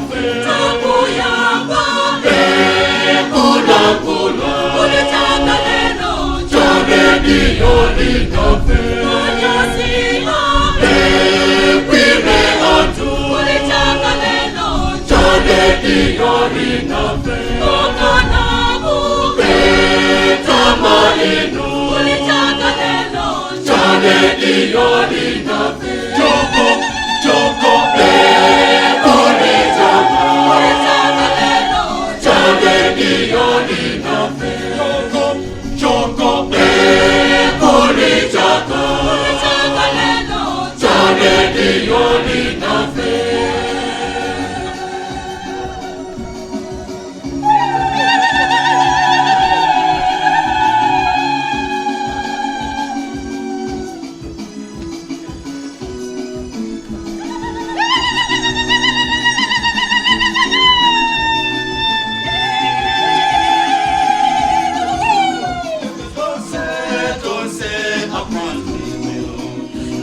Alinafe Takuyamba Kulakula Kulitaka lelo Cha Radio Alinafe Manyasima Kwire antu Kulitaka lelo Cha Radio Alinafe Kokanabu Tama inu Kulitaka lelo Cha Radio Alinafe Choko Choko Kulitaka Kulitaka lelo Cha Radio Alinafe Choko Choko Kulitaka Kulitaka lelo Cha Radio Alinafe.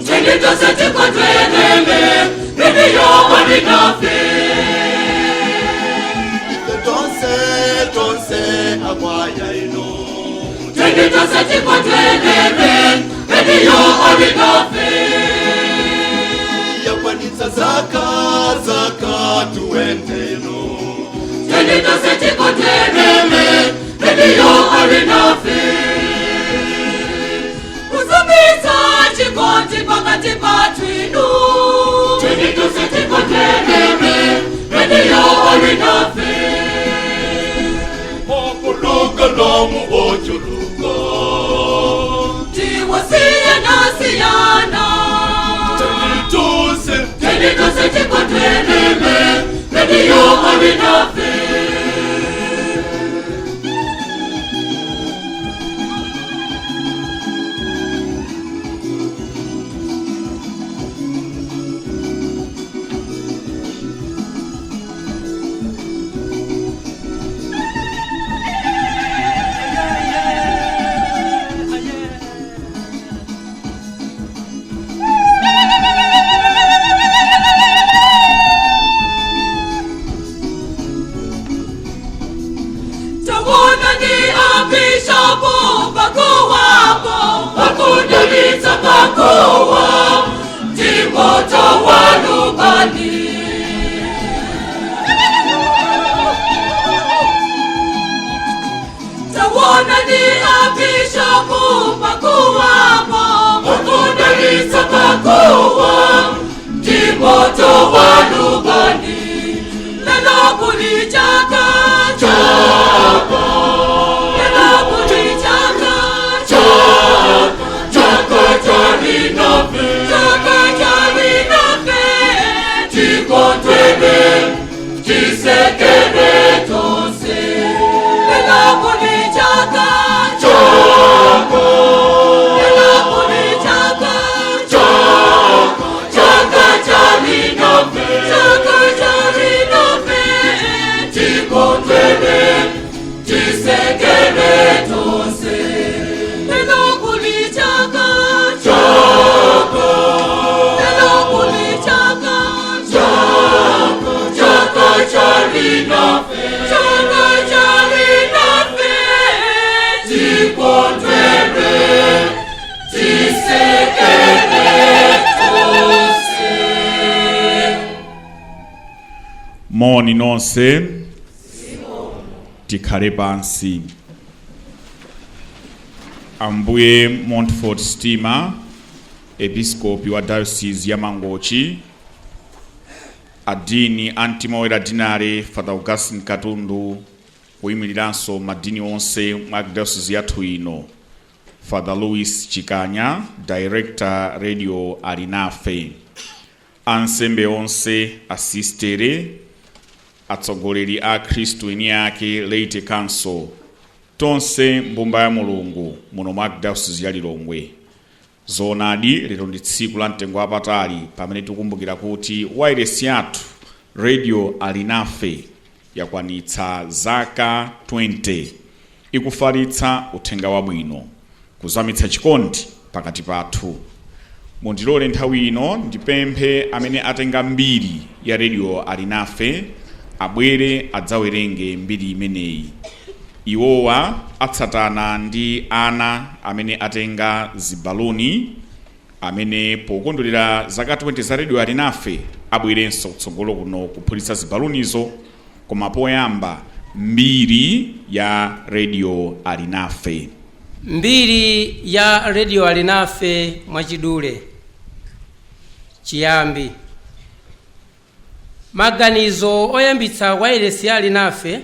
Twende tose tikondwelele Radio Alinafe Tonse, tonse, akwaya ino. Twende tose tikondwelele Radio Alinafe Yakwanitsa zaka, zaka, tuende ino. Twende tose tikondwelele Radio Alinafe Kuzumitsa chikondi pakati pathu. Twende tose tikondwelele Radio Alinafe Mapulugalamu ochuluka. Tiwasiyana siyana. Tonse, Twende tose tikondwelele Radio Alinafe. Tawona ni abishapo pakuwapo pakudalitsa pakuwa timoto walubani. Tawona ni abishapo pakuwapo pakudalitsa pakuwa timoto walubani lelo kulichaka chaka lelo kulichaka chaka chaka chalinafe. Chaka chalinafe. Tikondwele, tisekele tonse. Lelo kulichaka Chaka, lelo kulichaka chaka, chaka chalinafe. Chaka chalinafe. Tikondwele, tisekele tonse. Lelo kulichaka Chaka, lelo kulichaka chaka, chaka chalinafe. Chaka chalinafe. Tikondwele, tisekele tonse. Moni nonse, tikhale pansi. Ambuye Montfort Stima, episcopi wa Diocese ya Mangochi, adini a Mtima Woyera Deanery, Father Augustine Katundu, kuyimiriranso madini onse mwa diocese yathu ino, Father Louis Chikanya, director Radio Alinafe, ansembe onse, asistere, atsogoleri a Khristu eni ake, Laity Council, tonse mbumba ya Mulungu muno mwa Diocese ya Lilongwe, zoonadi lero ndi tsiku la mtengo wapatali pamene tikukumbukira kuti wailesi yathu Radio Alinafe yakwanitsa zaka 20 ikufalitsa uthenga wabwino, kuzamitsa chikondi pakati pathu. Mundilole nthawi ino ndipemphe amene atenga mbiri ya Radio Alinafe. Abwere adzawerenge mbiri imeneyi. Iwowa atsatana ndi ana amene atenga zibaluni, amene pokondwerera zaka 20 za Radio Alinafe abwerenso kutsogolo kuno kuphulitsa zibalunizo. Koma poyamba, mbiri ya Radio Alinafe. Mbiri ya Radio Alinafe mwachidule. Chiyambi. Maganizo oyambitsa wailesi ya Alinafe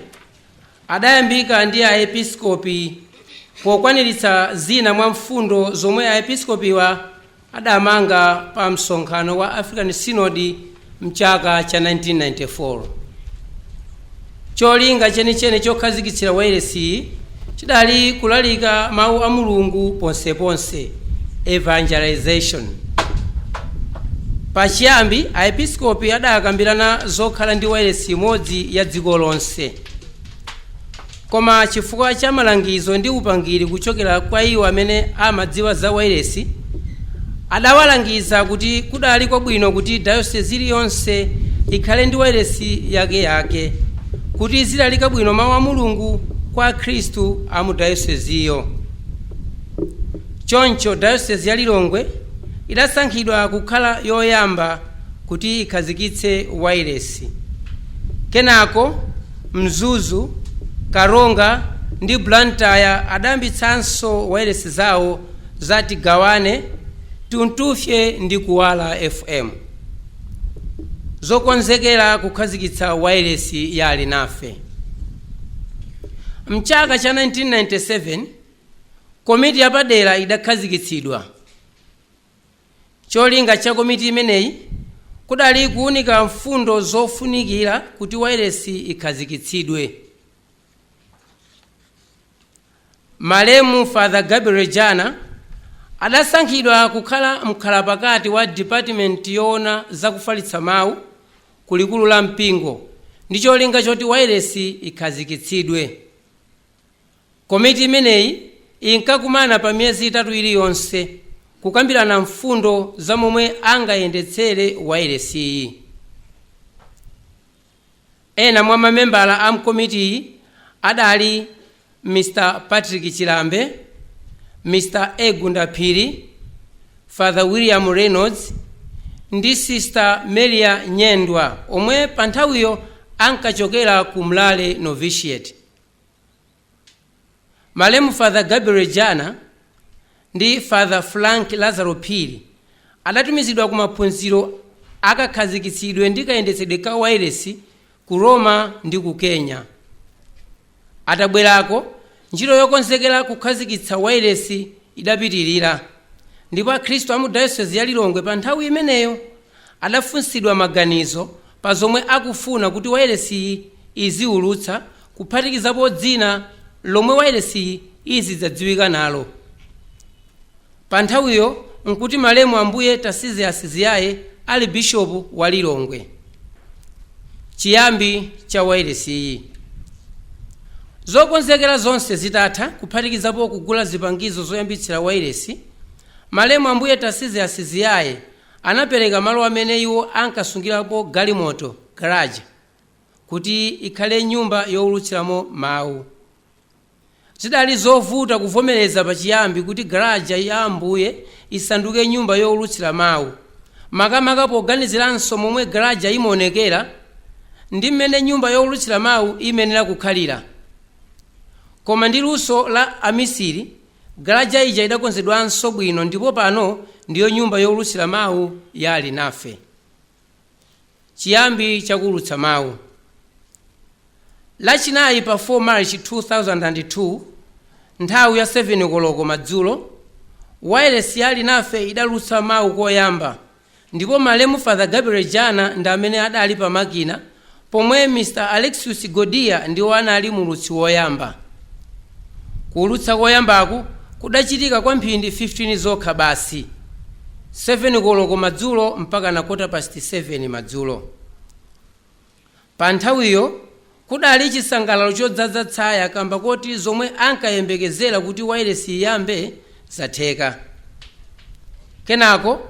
adayambika ndi aepiskopi pokwaniritsa zina mwa mfundo zomwe aepiskopiwa adamanga pa msonkhano wa African Synod mchaka cha 1994. Cholinga chenicheni chokhazikitsira wailesiyi chidali kulalika mawu a Mulungu ponseponse, evangelization. Pachiyambi aepiskopi adakambirana zokhala ndi wailesi imodzi ya dziko lonse, koma chifukwa cha malangizo ndi upangiri kuchokera kwa iwo amene amadziwa za wailesi, adawalangiza kuti kudali kwabwino kuti dayosezi iliyonse ikhale ndi wailesi yakeyake kuti izilalika bwino mawu a Mulungu kwa Akhristu a mu dayoseziyo. Choncho dayosezi ya Lilongwe idasankhidwa kukhala yoyamba kuti ikhazikitse wailesi. Kenako Mzuzu, Karonga ndi Blantyre adayambitsanso wailesi zawo za Tigawane, Tuntufye ndi Kuwala FM. Zokonzekera kukhazikitsa wailesi ya Alinafe. Mchaka cha 1997 komiti yapadera idakhazikitsidwa. Cholinga cha komiti imeneyi kudali kuwunika mfundo zofunikira kuti wailesi ikhazikitsidwe. Malemu Father Gabriel Jana adasankhidwa kukhala mkhalapakati wa department yoona zakufalitsa mawu kulikulu la mpingo ndi cholinga choti wailesi ikhazikitsidwe. Komiti imeneyi inkakumana pa miyezi 3 iliyonse kukambirana mfundo za momwe angayendetsere wailesiyi. Ena mwa mamembala a mkomitiyi adali Mr Patrick Chilambe, Mr Egunda Phiri, Father William Reynolds ndi Sister Melia Nyendwa, omwe pa nthawiyo ankachokera ku Mlale Novitiate. Malemu Father Gabriel Jana ndi Father Frank Lazaro Phiri adatumizidwa ku maphunziro akakhazikitsidwe ndi kayendetsedwe ka wailesi ku Roma ndi ku Kenya. Atabwerako, ntchito yokonzekera kukhazikitsa wailesi idapitirira, ndipo akhristu a mu dayosezi ya Lilongwe pa nthawi imeneyo adafunsidwa maganizo pa zomwe akufuna kuti wailesiyi iziwulutsa, kuphatikizapo dzina lomwe wailesiyi izidzadziwika nalo. Pa nthawiyo nkuti malemu Ambuye Tarcisius Ziyaye ali bishopu wa Lilongwe. Chiyambi cha wailesiyi. Zokonzekera zonse zitatha, kuphatikizapo kugula zipangizo zoyambitsira wailesi, malemu Ambuye Tarcisius Ziyaye anapereka malo amene iwo ankasungirapo galimoto, garage, kuti ikhale nyumba yowulutsiramo mawu. Zidali zovuta kuvomereza pachiyambi kuti garaja ya Ambuye isanduke nyumba yowulutsira mawu, makamaka poganiziranso momwe garaja imaonekera ndi mmene nyumba yowulutsira mawu imenera kukhalira. Koma ndi luso la amisiri, garaja ija idakonzedwanso bwino ndipo pano ndiyo nyumba yowulutsira mawu ya Alinafe. Chiyambi chakuwulutsa mawu. Lachinayi pa 4 March 2002, nthawi ya 7 koloko madzulo, wailesi ya Alinafe idalutsa mawu koyamba, ndipo malemu Father Gabriel Jana ndi amene adali pa makina, pomwe Mr Alexius Godia ndiwo anali mulutsi woyamba. Kuwulutsa koyambaku kudachitika kwa mphindi 15 zokha basi, 7 koloko madzulo mpaka na 7:15 madzulo. Pa nthawiyo kudali chisangalalo chodzaza tsaya kamba koti zomwe ankayembekezera kuti wailesi iyambe zatheka. Kenako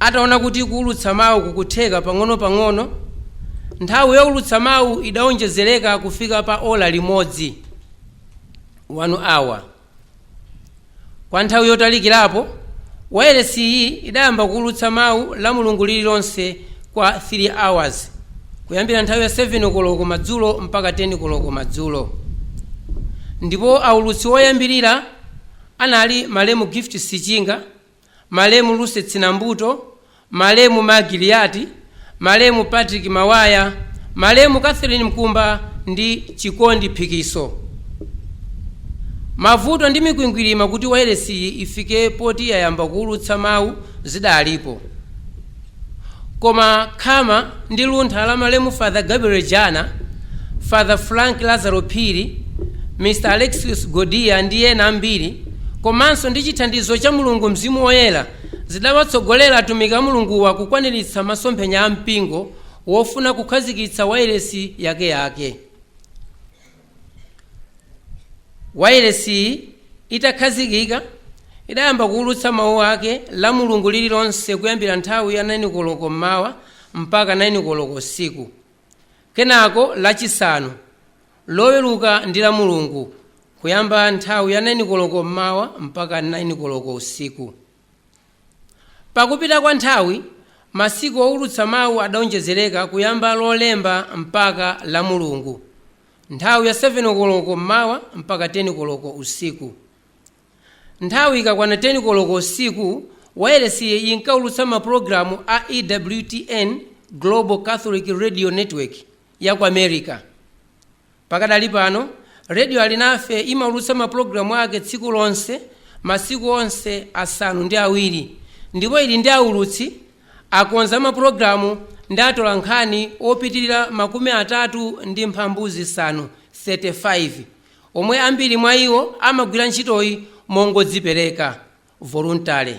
Ataona kuti kuulutsa mawu kukutheka pang'ono-pang'ono, nthawi youlutsa mawu idawonjezereka kufika pa ola limodzi, 1 hour. Kwa nthawi yotalikirapo, wailesiyi idayamba kuulutsa mawu la Mulungu lililonse kwa 3 hours, kuyambira nthawi ya 7 koloko madzulo mpaka 10 koloko madzulo. Ndipo aulutsi woyambirira anali malemu Gift Sichinga, malemu Lucy Tsinambuto, malemu Magiliati, malemu Patrick Mawaya, malemu Catherine Mkumba ndi Chikondi Phikiso. Mavuto ndi mikwingwirima kuti wailesiyi ifike poti yayamba kuulutsa mawu zidalipo, koma khama ndi luntha la malemu Father Gabriel Jana, Father Frank Lazaro Phiri, Mr Alexius Godia ndi ena ambiri, komanso ndi chithandizo cha Mulungu Mzimu Woyera, zidawatsogolera atumiki a Mulunguwa kukwaniritsa masomphenya a mpingo wofuna kukhazikitsa wailesi yakeyake. Wailesiyi itakhazikika, idayamba kuulutsa mawu ake la Mulungu lililonse kuyambira nthawi ya 9 koloko mmawa mpaka 9 koloko usiku, kenako Lachisanu, Loweruka ndi la Mulungu kuyamba nthawi ya 9 koloko mmawa mpaka 9 koloko usiku. Pakupita kwa nthawi, masiku owulutsa mawu adawonjezereka kuyamba Lolemba mpaka la Mulungu, nthawi ya 7 koloko mmawa mpaka 10 koloko usiku. Nthawi ikakwana 10 koloko usiku, wailesiyi inkaulutsa mapulogalamu a EWTN, Global Catholic Radio Network ya ku America. Pakadali pano, Radio Alinafe imaulutsa mapulogalamu ake tsiku lonse, masiku onse asanu ndi awiri, ndipo ili ndi aulutsi, akonza mapulogalamu ndi atola nkhani opitirira 35, 35, omwe ambiri mwa iwo amagwira ntchitoyi mongodzipereka, voluntary.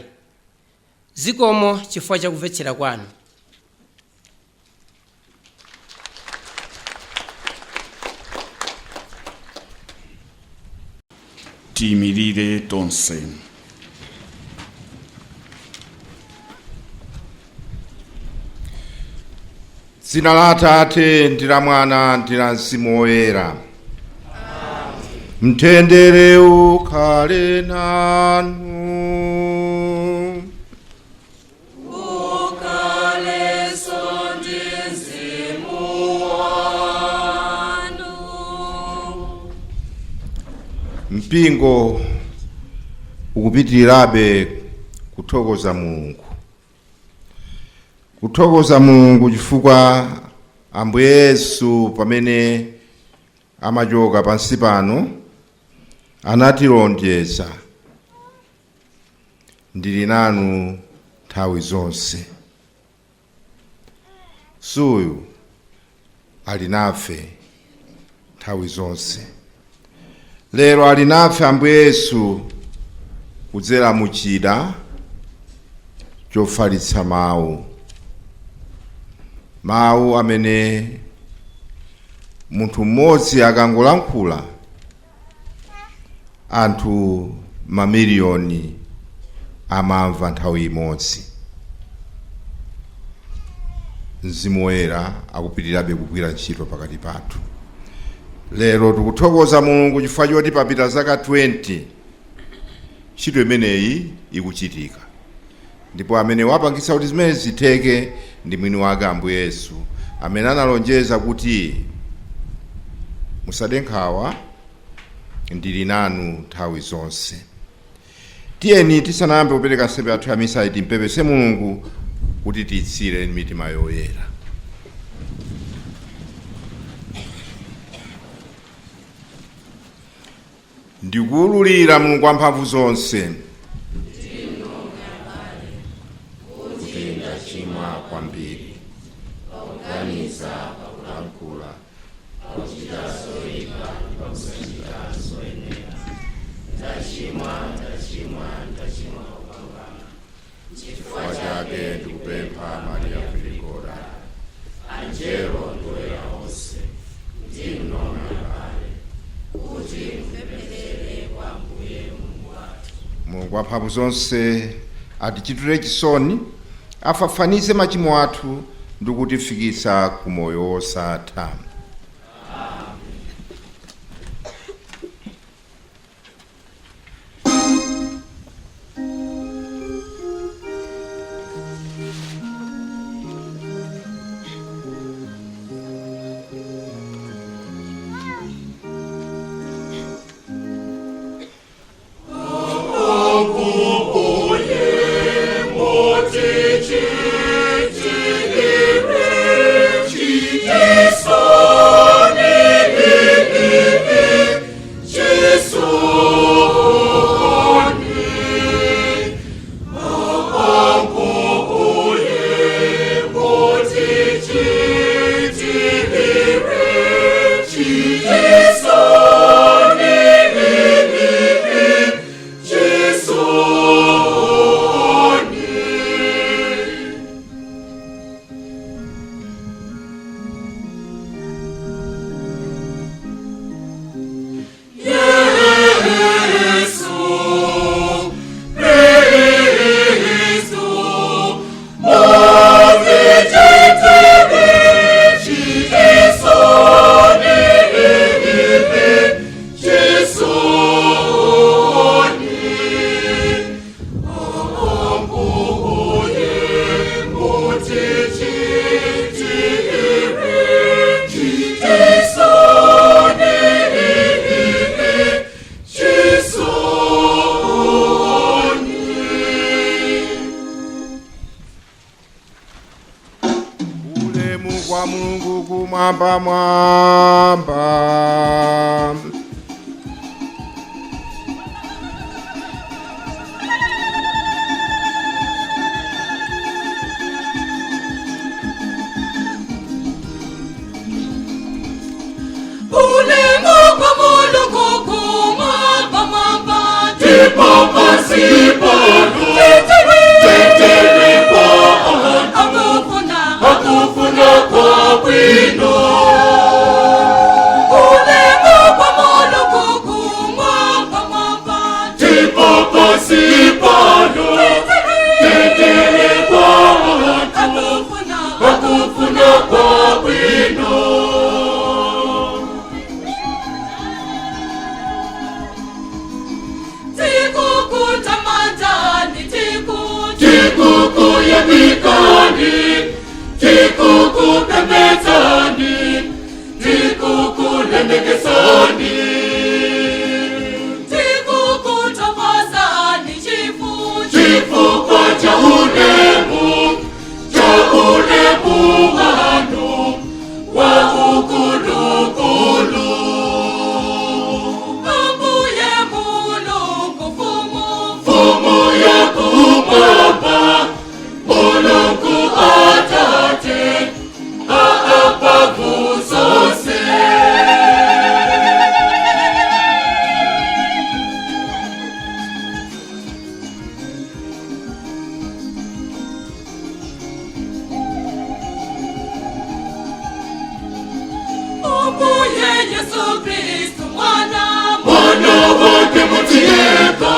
Zikomo chifukwa chakumvetsera kwanu. Tiyimirire tonse. Dzina la Atate ndi la Mwana ndi la Mzimu Woyera. Mtendere ukhale nanu. Ukhalenso ndi mzimu wanu. Mpingo ukupitirirabe kuthokoza Mulungu, kuthokoza Mulungu chifukwa Ambuye Yesu pamene amachoka pansi pano anatilonjeza, "Ndili nanu nthawi zonse." Suyu ali nafe nthawi zonse. Lero ali nafe Ambuye Yesu kudzera mu chida chofalitsa mawu, mawu amene munthu mmodzi akangolankhula anthu mamiliyoni amamva nthawi imodzi. Mzimu Woyera akupitirirabe kugwira ntchito pakati pathu. Lero tikuthokoza Mulungu chifukwa choti papita zaka 20 ntchito imeneyi ikuchitika, ndipo amene wapangitsa kuti zimene zitheke ndi mwini wake Ambuye Yesu, amene analonjeza kuti, "Musade nkhawa, ndili nanu nthawi zonse." Tiyeni tisanayambe kupereka nsembe yathu ya misa, timpepese Mulungu kuti titsire mitima yoyera. Ndikuwululira Mulungu wamphamvu zonse kuti ndachimwa kwambiri pakuganiza, pakulankhula, pakuchita zoyipa ndi pakusachita zoyenera. Ndachimwa, ndachimwa, ndachimwa kopambana. Chifukwa chake ndikupempha Maria Filigodala, anjelo ndi oyera onse, ndi inu nomwe abale, kuti mutipempherere kwa Ambuye Mulungu wathu. Mulungu wamphamvu zonse atichitire chisoni, Afafanize machimo athu ndi kutifikitsa ku moyo wosatha. Ulemu kwa Mulungu kumwamba mwamba. Ulemu kwa Mulungu kumwamba mwamba. Akufuna Akufuna kwa bwino. Ulemu kwa Mulungu kumwamba mwamba. Tipopasipano, tetere kwa Akufuna akufuna kwa bwino. Tikukutamandani tiku Tikukuyamikani, tikukupembedzani, tikukulemekesani. Tikukuthokozani chifu Chifukwa cha ulemu wanu, wa ukulukulu. Ambuye Mulungu fumu Mfumu ya kumwamba, Mulungu Atate, apavu zonse. Ambuye Yesu Kristu mwana Mwana wake mutiyeka,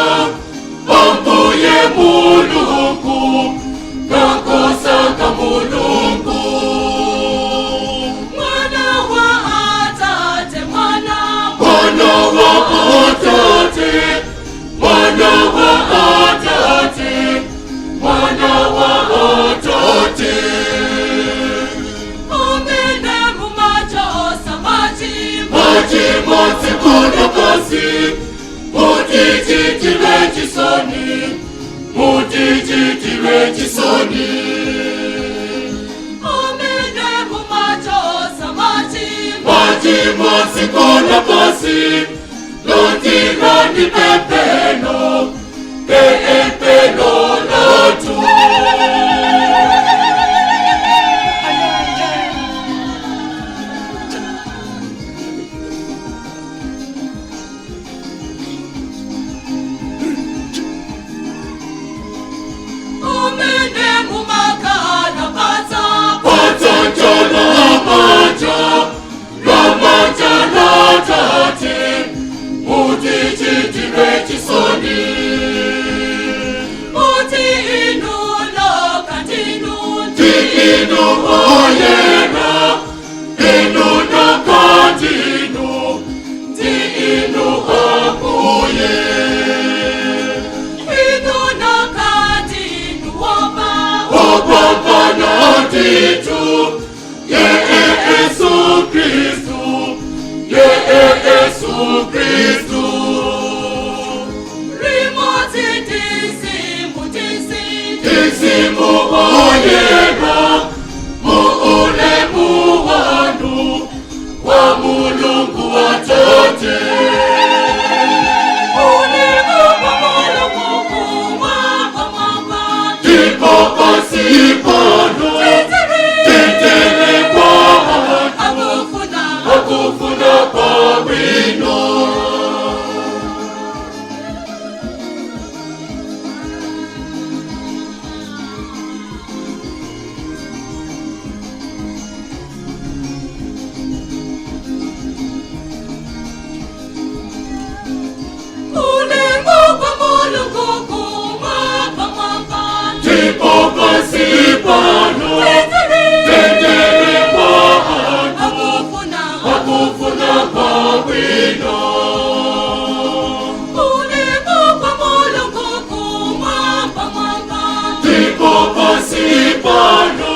Ambuye Mulungu, kakosaka Mulungu. Mwana wa Atate mwana Mwana wa Atate, Mwana wa Atate, Mwana wa Atate. Umene mumachosa machi Machimotsi kunokosi, mutichitire chisoni, mutichitire chisoni. Umene mumachosa machi Machimotsi kunokosi, lotirani pepelo, pepelo lotu. Umene mumakhala patsa Patsanjana amanja, lamanja latate, mutichitire chisoni. Muti inu lokatinu. Oyera, inu nokondinu, ndi inu Ambuye. Inu nokandinu woba. Opambana ndithu, Yesu Kristu, Yesu Kristu. Limodzi ndizimu tisi. Mzimu Oyera, muulemu wanu, wa Mulungu Atate. Ulemu wa Mulungu kumwamba mwamba. Ndipo pansi pano, mtendere kwa Akufuna. Akufuna kwabwino. Ulemu wa Mulungu kumwamba mwamba. Ndipo pansi pano, mtendere kwa Akufuna. Akufuna kwabwino. Ulemu wa Mulungu kumwamba mwamba. Ndipo pansi pano.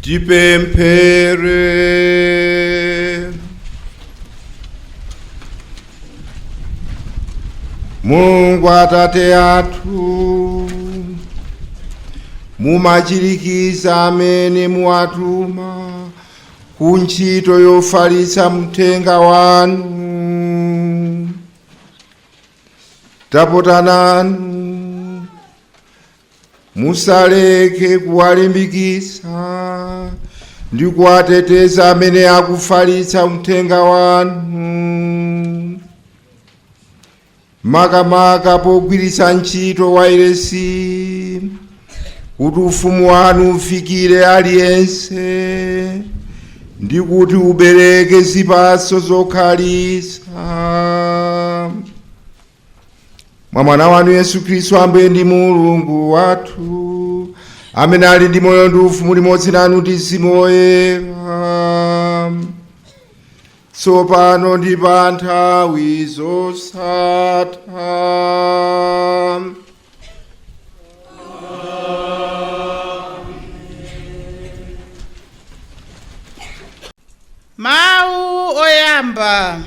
Tipemphere. Mulungu Atate athu, mumachirikiza amene muwatuma ku ntchito yofalitsa mthenga wanu. Tapotananu, musaleke kuwalimbikitsa ndi kuwateteza amene akufalitsa mthenga wanu, makamaka pogwiritsa ntchito wailesi kuti ufumu wanu ufikire aliyense ndi kuti ubereke zipatso zokhalitsa. Mwa mwana wanu Yesu Khristu, Ambuye ndi Mulungu wathu, amene ali ndi moyo ndi ufumu limodzi nanu ndi Mzimu Woyera, tsopano ndi pa nthawi zosatha. Mawu oyamba.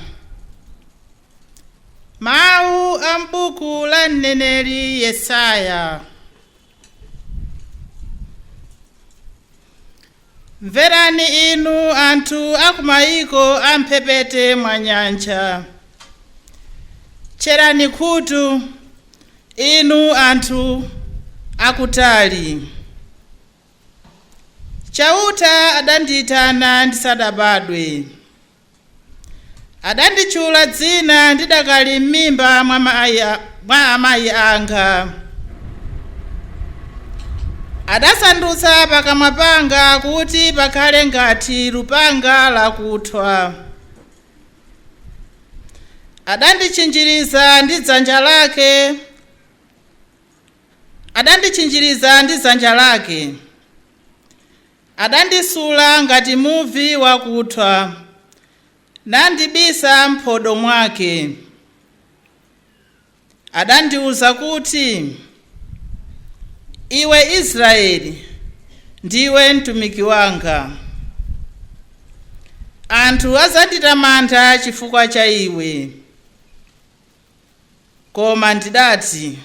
Mawu a m'buku la mneneri Yesaya. Mverani inu anthu a kumayiko a mphepete mwa nyanja. Tcherani khutu inu anthu akutali. Chauta adandiyitana ndisadabadwe. Adanditchula dzina ndidakali m'mimba mwa amayi anga. Adasandutsa pakamwa panga kuti pakhale ngati lupanga lakuthwa. Adanditchinjiriza ndi dzanja lake. Adanditchinjiriza ndi dzanja lake. Adandisula ngati muvi wakuthwa, nandibisa m'phodo mwake. Adandiwuza kuti, "Iwe Israeli, ndiwe mtumiki wanga. Anthu adzanditamanda chifukwa cha iwe." Koma ndidati,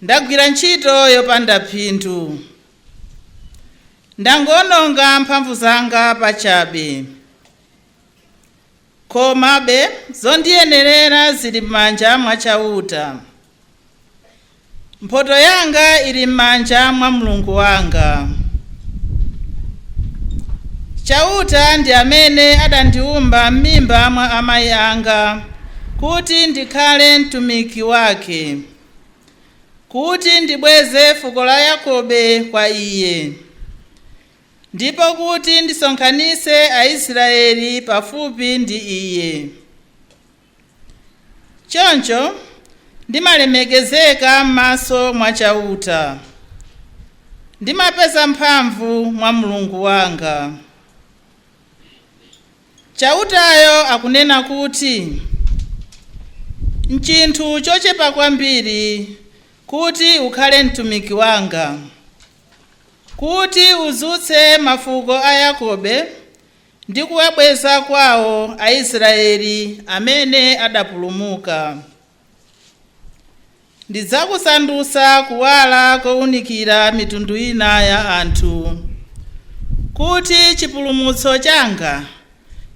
"Ndagwira ntchito yopanda phindu. Ndangononga mphamvu zanga pachabe. Komabe zondiyenerera zili m'manja mwa Chauta. Mphotho yanga ili m'manja mwa Mulungu wanga." Chauta ndi amene adandiwumba m'mimba mwa amayi anga kuti ndikhale mtumiki wake, kuti ndibweze fuko la Yakobe kwa iye, ndipo kuti ndisonkhanitse Aisraeli pafupi ndi iye. Choncho ndimalemekezeka m'maso mwa Chauta. Ndimapeza mphamvu mwa Mulungu wanga. Chautayo akunena kuti, nchinthu chochepa kwambiri kuti ukhale mtumiki wanga, kuti uzutse mafuko a Yakobe ndi kuwabweza kwawo Aisraeli amene adapulumuka. Ndidzakusandutsa kuwala kowunikira mitundu ina ya anthu, kuti chipulumutso changa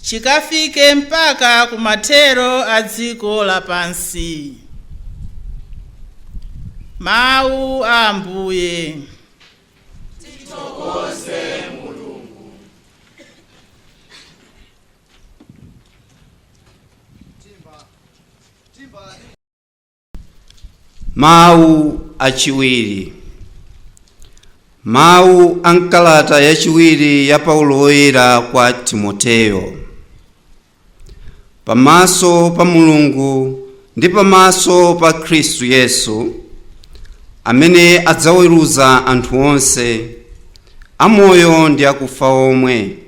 chikafike mpaka kumathero a dziko lapansi. Mawu a Ambuye. Mawu achiwiri. Mawu a mkalata yachiwiri ya Paulo Woyera kwa Timoteyo. Pamaso pa Mulungu ndi pamaso pa Khristu Yesu, amene adzaweruza anthu onse, amoyo ndi akufa omwe,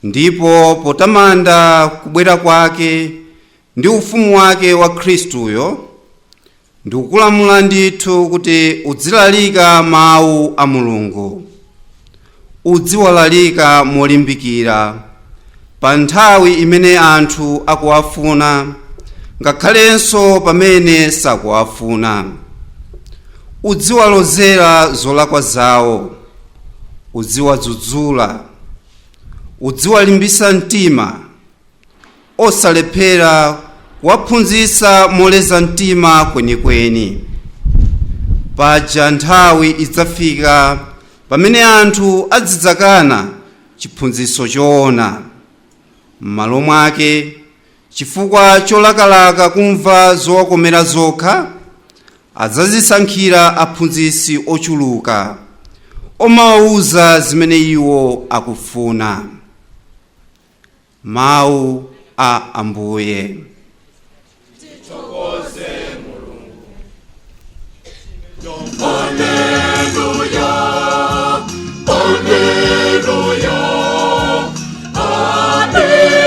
ndipo potamanda kubwera kwake ndi ufumu wake wa Khristuyo, ndikukulamula ndithu kuti udzilalika mawu a Mulungu, udziwalalika molimbikira pa nthawi imene anthu akuwafuna, ngakhalenso pamene sakuwafuna. Udziwalozera zolakwa zawo, udziwadzudzula, udziwalimbisa mtima, osalephera kuwaphunzitsa moleza mtima kwenikweni. Paja nthawi idzafika pamene anthu azidzakana chiphunzitso choona. M'malo mwake, chifukwa cholakalaka kumva zowakomera zokha, adzazisankhira aphunzitsi ochuluka omawawuza zimene iwo akufuna. Mawu a Ambuye. Alleluia, Alleluia, Alleluia.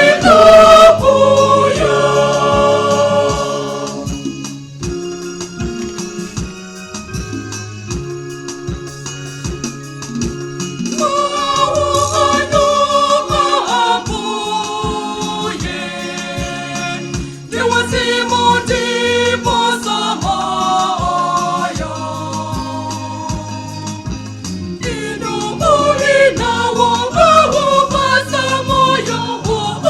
Mawu anu Ambuye, ndiwazimu ndiposa moyo. Inu muli nawo mawupasa moyo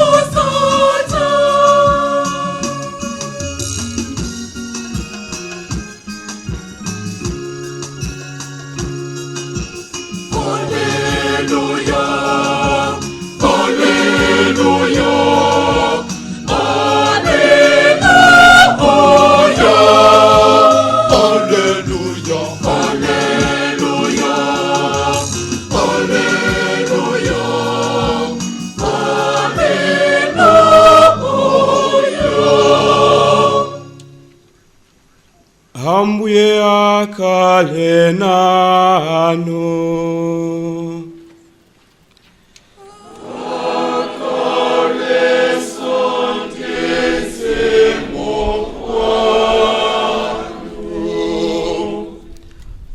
usatha. Alleluia, Alleluia, Alleluia, Alleluia, Alleluia, Alleluia, Alleluia. Ambuye akhale nanu.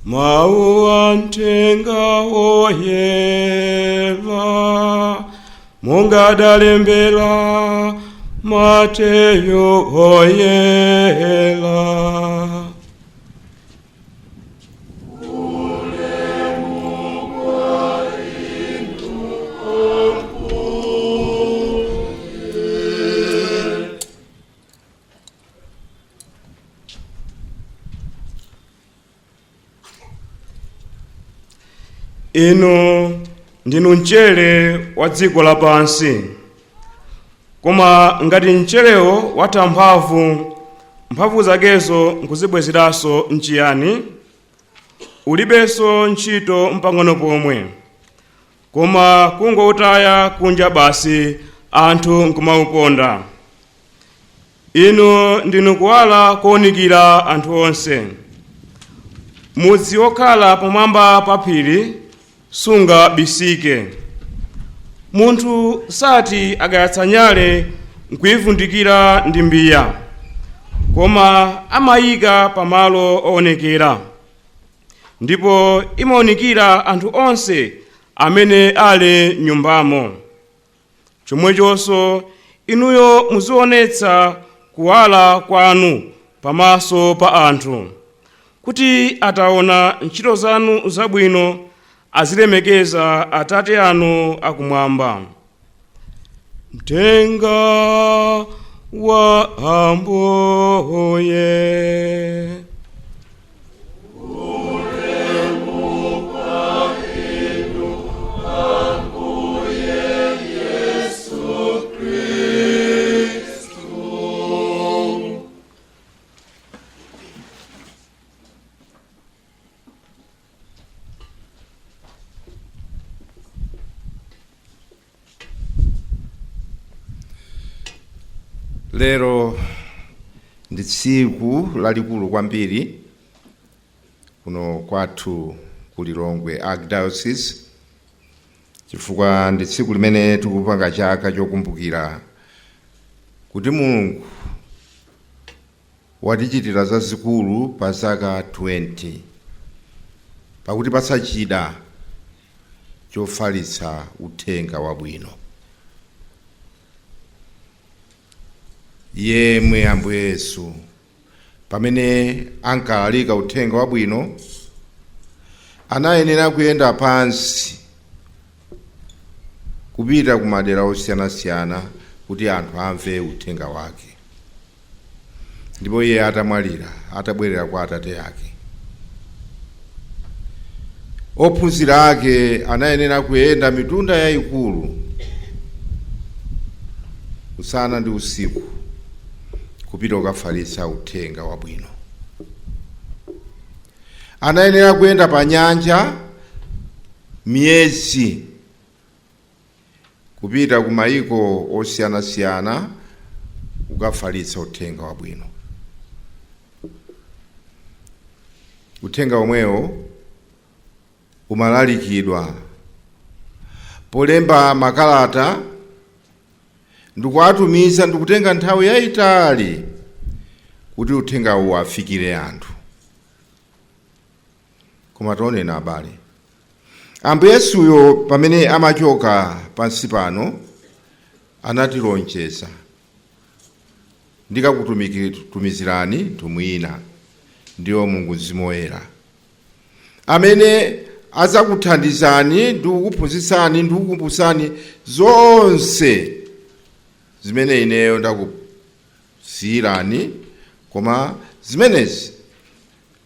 Mawu a mthenga woyera monga adalembera Mateyu oyera. Inu ndinu mchere wa dziko lapansi, koma ngati mcherewo watha mphamvu, mphamvu zakezo nkuzibwezeranso mchiyani? Ulibenso ntchito mpang'ono pomwe, koma kungoutaya kunja basi, anthu nkumauponda. Inu ndinu kuwala kowunikira anthu onse. Mudzi wokhala pamwamba pa phiri sungabisike. Munthu sati akayatsa nyale nkuyivundikira ndi mbiya, koma amayika pamalo oonekera, ndipo imaonikira anthu onse amene ali nyumbamo. Chomwechonso inuyo muzionetsa kuwala kwanu pamaso pa anthu, kuti ataona ntchito zanu zabwino azilemekeza Atate anu akumwamba. Mthenga wa Ambuye. Lero ndi tsiku lalikulu kwambiri kuno kwathu ku Lilongwe Archdiocese, chifukwa ndi tsiku limene tikupanga chaka chokumbukira kuti Mulungu watichitira zazikulu pa zaka 20 pakutipatsa chida chofalitsa uthenga wabwino. Yemwe Ambuye Yesu pamene ankalalika uthenga wabwino anayenera kuyenda pansi kupita ku madera osiyanasiyana kuti anthu amve uthenga wake. Ndipo iye atamwalira, atabwerera kwa Atate ake, ophunzira ake anayenera kuyenda mitunda yayikulu usana ndi usiku kupita kukafalitsa uthenga wabwino. Anayenera kuyenda pa nyanja miyezi kupita ku mayiko osiyanasiyana kukafalitsa uthenga wabwino. Uthenga omwewo umalalikidwa polemba makalata ndikuwatumiza, ndikutenga nthawi yayitali kuti uthengawu afikire anthu. Koma tionena abale, Ambuye Yesuyo pamene amachoka pansi pano anatilonjeza, ndikakutumizirani nthumwi ina, ndiyo Mulungu Mzimu Woyera, amene adzakuthandizani ndi kukuphunzitsani ndi kukukumbutsani zonse zimene ineyo ndakusiyirani, koma zimenezi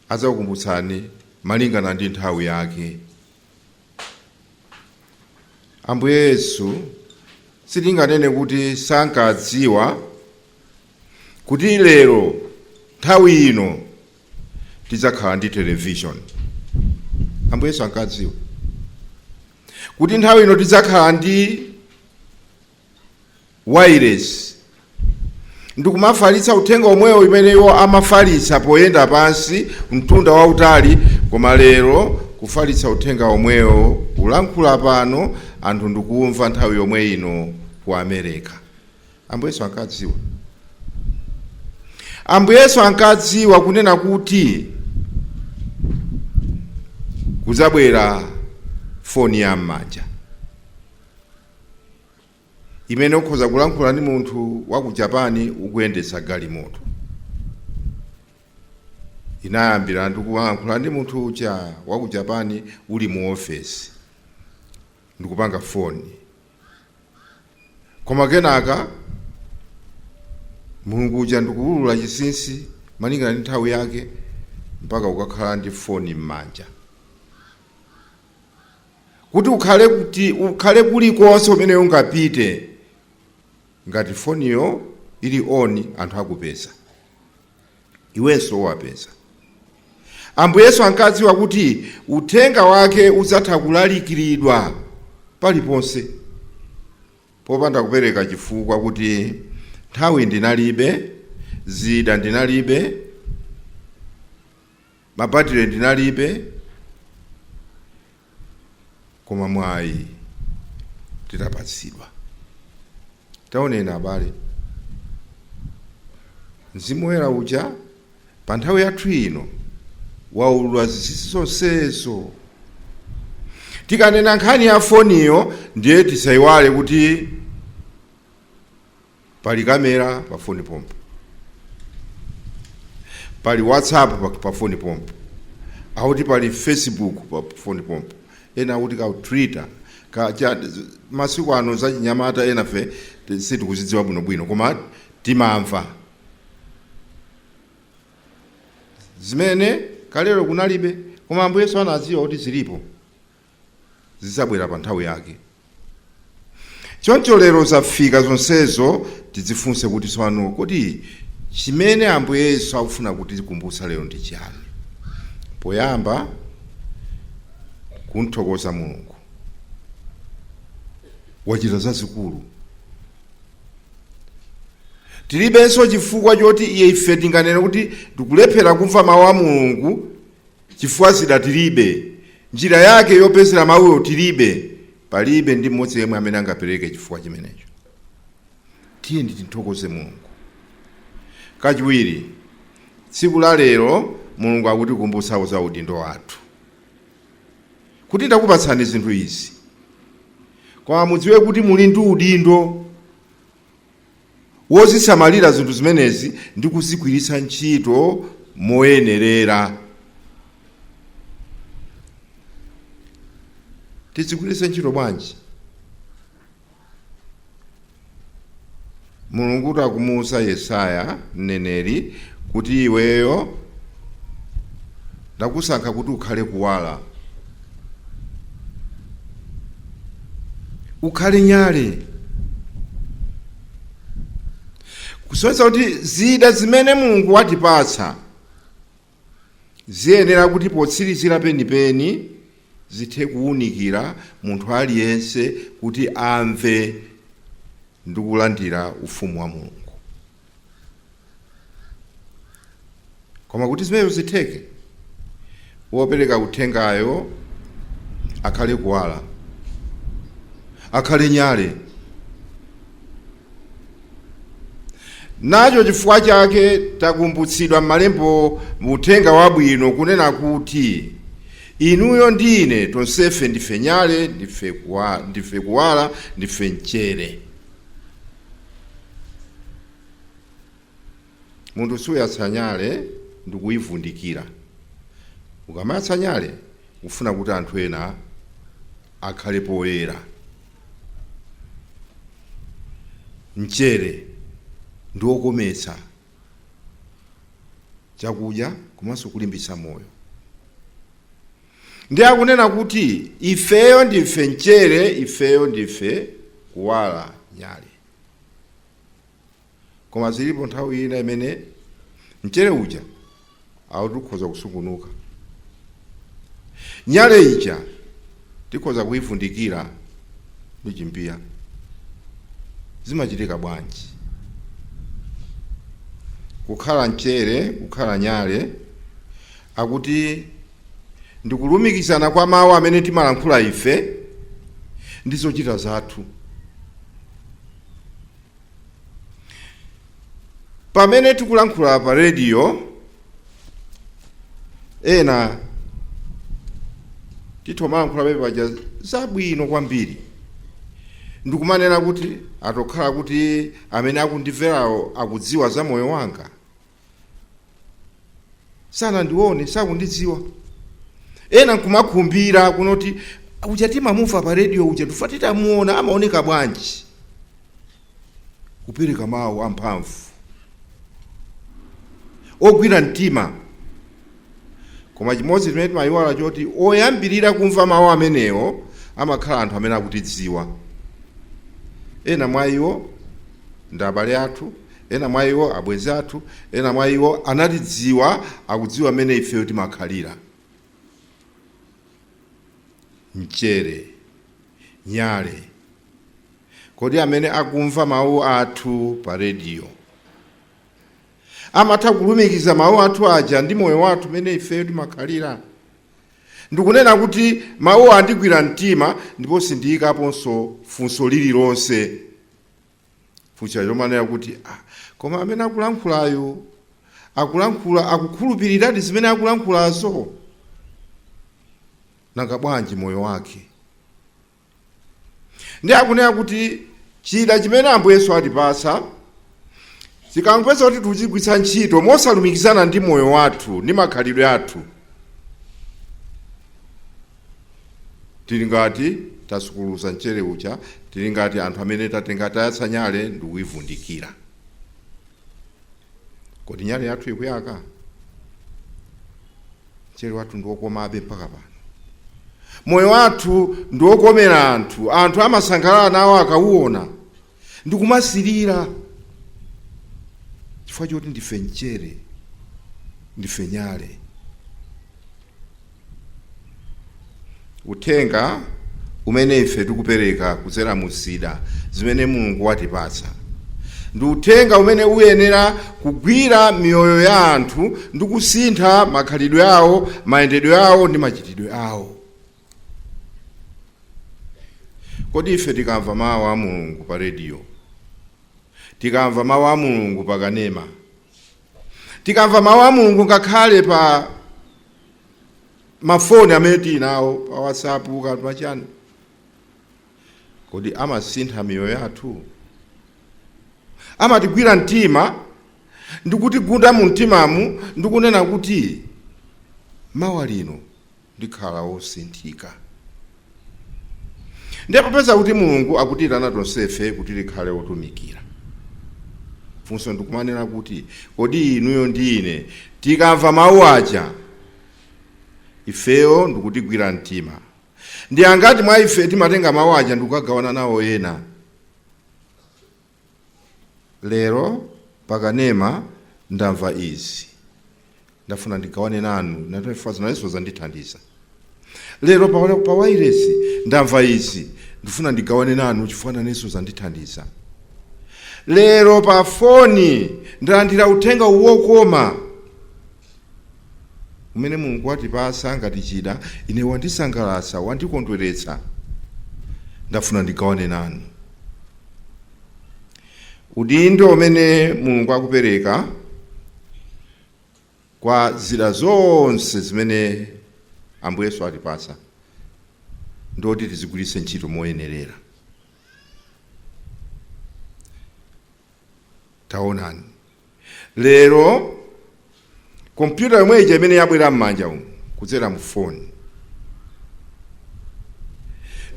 adzakukumbutsani malingana ndi nthawi yake. Ambuye Yesu sitinganene kuti sankadziwa kuti lero nthawi ino tidzakhala ndi television. Ambuye Yesu ankadziwa kuti nthawi ino tidzakhala ndi wireless ndikumafalitsa uthenga omwewo imene iwo amafalitsa poyenda pansi mtunda wautali, koma lero kufalitsa uthenga omwewo kulankhula pano anthu ndikumva nthawi yomwe ino ku America. Ambuye Yesu ankadziwa. Ambuye Yesu ankadziwa kunena kuti kudzabwera foni ya m'manja imene ukhoza kulankhula ndi munthu wa ku Japan ukuyendetsa galimoto. Inayambira ndi kulankhula ndi munthu uja wa ku Japan uli mu ofesi ndikupanga foni, koma kenaka Mulungu uja ndikuwulula chinsinsi malingana ndi nthawi yake mpaka ukakhala ndi foni m'manja kuti ukhale kulikonse kumene ungapite, ngati foniyo ili on anthu akupeza, iwenso uwapeza. Ambuye Yesu ankadziwa kuti uthenga wake udzatha kulalikiridwa paliponse popanda kupereka chifukwa kuti nthawi ndinalibe, zida ndinalibe. Mabatire ndinalibe, koma mwayi titapatsidwa. Taonena abale, Mzimu Woyera uja pa nthawi yathu ino waulula zinsinsi zonsezo. Tikanena nkhani ya foniyo, ndiye tisayiwale kuti pali kamera pa foni pompo, pali WhatsApp pa foni pompo, akuti pali Facebook pa foni pompo, ena akuti ka Twitter ka cha, masiku ano zachinyamata ena fe sitikuzidziwa bwinobwino, koma timamva zimene kalero kunalibe, koma Ambuye Yesu anadziwa kuti zilipo, zidzabwera pa nthawi yake. Choncho lero zafika zonsezo, tidzifunse kuti tsopano kuti chimene Ambuye Yesu akufuna kutikumbutsa lero ndi chiyani? Poyamba, kumthokoza Mulungu, wachita zazikulu. Tilibenso chifukwa choti iye ife tinganene kuti tikulephera kumva mawu a Mulungu chifukwa zida tilibe, njira yake yopezera mawuyo tilibe. Palibe ndi mmodzi yemwe amene angapereke chifukwa chimenecho. Tiye tithokoze Mulungu. Kachiwiri, tsiku la lero Mulungu akutikumbutsa za udindo wathu, kuti ndakupatsani zinthu izi, koma mudziwe kuti muli ndi udindo wozisamalira zinthu zimenezi ndi kuzigwiritsa ntchito moyenerera. Tizigwiritse ntchito bwanji? Mulungu akumuwuza Yesaya mneneri kuti iweyo ndakusankha kuti ukhale kuwala, ukhale nyale, kusonyeza kuti zida zimene Mulungu watipatsa ziyenera kuti potsirizira penipeni zithe kuwunikira munthu aliyense kuti amve ndi kulandira ufumu wa Mulungu. Koma kuti zimenezo zitheke, wopereka uthengayo akhale kuwala, akhale nyale. Nacho chifukwa chake takumbutsidwa m'malembo uthenga wabwino kunena kuti inuyo ndi ine tonsefe ndife nyale, ndife kuwala, ndife mchere. Munthu suyatsa nyale ndikuyivundikira. Ukamayatsa nyale ufuna kuti anthu ena akhale poyera. Mchere ndi wokometsa chakudya komanso kulimbitsa moyo. Ndi akunena kuti ifeyo ndife mchere, ifeyo ndife kuwala, nyale. Koma zilipo nthawi ina imene mchere uja akuti ukhoza kusungunuka, nyale ija tikhoza kuyivundikira ndi chimbiya. Zimachitika bwanji? Kukhala mchere, kukhala nyale, akuti ndikulumikizana kwa mawu amene timalankhula ife ndi zochita zathu. Pamene tikulankhula pa rediyo, ena titha kumalankhula pamene paja zabwino kwambiri, ndikumanena kuti atokhala kuti amene akundimverawo akudziwa za moyo wanga, sanandione, sakundidziwa. Ena nkumakhumbira kunoti uja timamumva pa rediyo uja tufa titamuona amaoneka bwanji, kupereka mawu amphamvu ogwira mtima. Koma chimodzi chimene timayiwala choti oyambirira kumva mawu amenewo amakhala anthu amene akutidziwa. Ena mwa iwo ndi abale athu, ena mwa iwo abwenzi athu, ena mwa iwo anatidziwa, akudziwa mmene ifeyo timakhalira. Mchere, nyale. Kodi amene akumva mawu athu pa rediyo, Amatha kulumikiza mawu athu aja ndi moyo wathu mmene ifeyo timakhalira, ndikunena kuti mawuwa andigwira mtima ndipo sindiyikaponso funso lililonse. Funso lomanena kuti, ah, koma amene akulankhulayo akulankhula akukhulupiriradi zimene akulankhulazo? Nanga bwanji moyo wake? Ndi akunena kuti chida chimene Ambuye Yesu atipatsa chikangopeza kuti tikuchigwiritsa ntchito mosalumikizana ndi moyo wathu ndi makhalidwe athu, tili ngati tasukuluza mchere uja, tili ngati anthu amene tatenga tayatsa nyale ndikuyivundikira. Kodi nyale yathu ikuyaka? Mchere wathu ndi wokomabe mpaka pano? Moyo wathu ndi wokomera anthu, anthu amasangalala nawo akauona ndikumasirira chifukwa choti ndife mchere, ndife nyale. Uthenga umene ife tikupereka kudzera mu zida zimene Mulungu watipatsa ndi uthenga umene uyenera kugwira miyoyo ya anthu ndi kusintha makhalidwe awo, mayendedwe awo ndi machitidwe awo. Kodi ife tikamva mawu a Mulungu pa rediyo, tikamva mawu a Mulungu pa kanema, tikamva mawu a Mulungu ngakhale pa mafoni amene tili nawo, pa WhatsApp kapena pachani, kodi amasintha miyoyo yathu? Amatigwira mtima ndikutigunda mu mtimamu ndikunena kuti mawa lino ndikhala wosinthika? Ndiye popeza kuti Mulungu akutiyitana tonsefe kuti tikhale otumikira, funso ndikumanena kuti, kodi inuyo ndi ine tikamva mawu aja ifeyo ndikutigwira mtima, ndi angati mwa ife timatenga mawu aja ndikukagawana nawo ena? Lero pakanema ndamva izi, ndafuna ndigawane nanu, natofa zinalenso zandithandiza. Lero pa wailesi ndamva izi, ndifuna ndigawane nanu chifukwa nanenso zandithandiza. Lero pa foni ndalandira uthenga wokoma umene Mulungu watipasa ngati chida, ine wandisangalatsa, wandikondweretsa, ndafuna ndigawane nanu. Udindo umene Mulungu akupereka kwa zida zonse zimene Ambuye Yesu atipasa ndoti tizigwiritse ntchito moyenerera. Taonani lero kompyuta yomwe ija imene yabwera m'manja umu kudzera mu foni,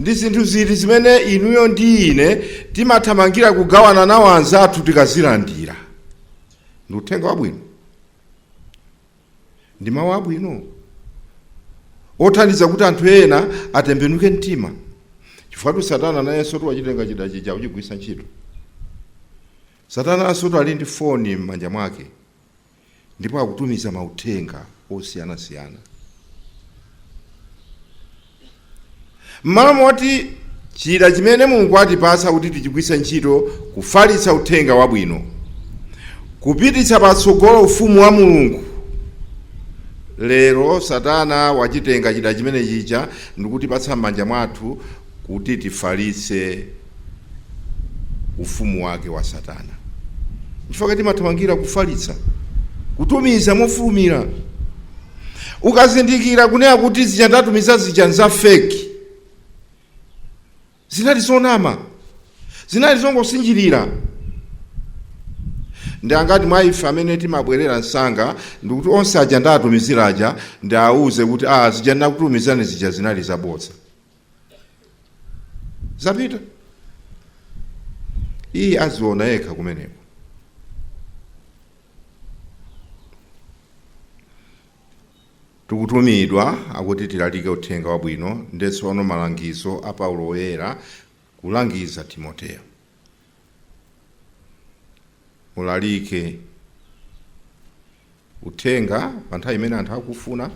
ndi zinthu ziti zimene inuyo ndi ine timathamangira kugawana nawo anzathu tikazilandira? Ndi uthenga wabwino, ndi mawu abwino othandiza kuti anthu ena atembenuke mtima, chifukwa Satana nayenso tiwachitenga chida chija kuchigwiritsa ntchito. Satananso ali ndi foni m'manja mwake ndipo akutumiza mauthenga osiyanasiyana. M'malo moti chida chimene Mulungu atipatsa kuti tichigwiritse ntchito kufalitsa uthenga wabwino, kupititsa patsogolo ufumu wa Mulungu, lero Satana wachitenga chida chimene chija ndikutipatsa m'manja mwathu kuti tifalitse ufumu wake wa Satana. Nchifukwa timathamangira kufalitsa, kutumiza mofulumira. Ukazindikira kunena kuti zija ndatumiza zija nza fake, zinali zonama, zinali zongosinjirira, ndi angati mwa ife amene timabwerera msanga ndikuti onse aja ndatumizira aja ndiauze kuti, ah, zija ndinakutumizani zija zinali zabodza, zapita? Iye aziona yekha kumeneko. Tikutumidwa akuti tilalike uthenga wabwino. Ndiye tsono malangizo a Paulo Woyera kulangiza Timoteyo: mulalike uthenga pa nthawi imene anthu akufuna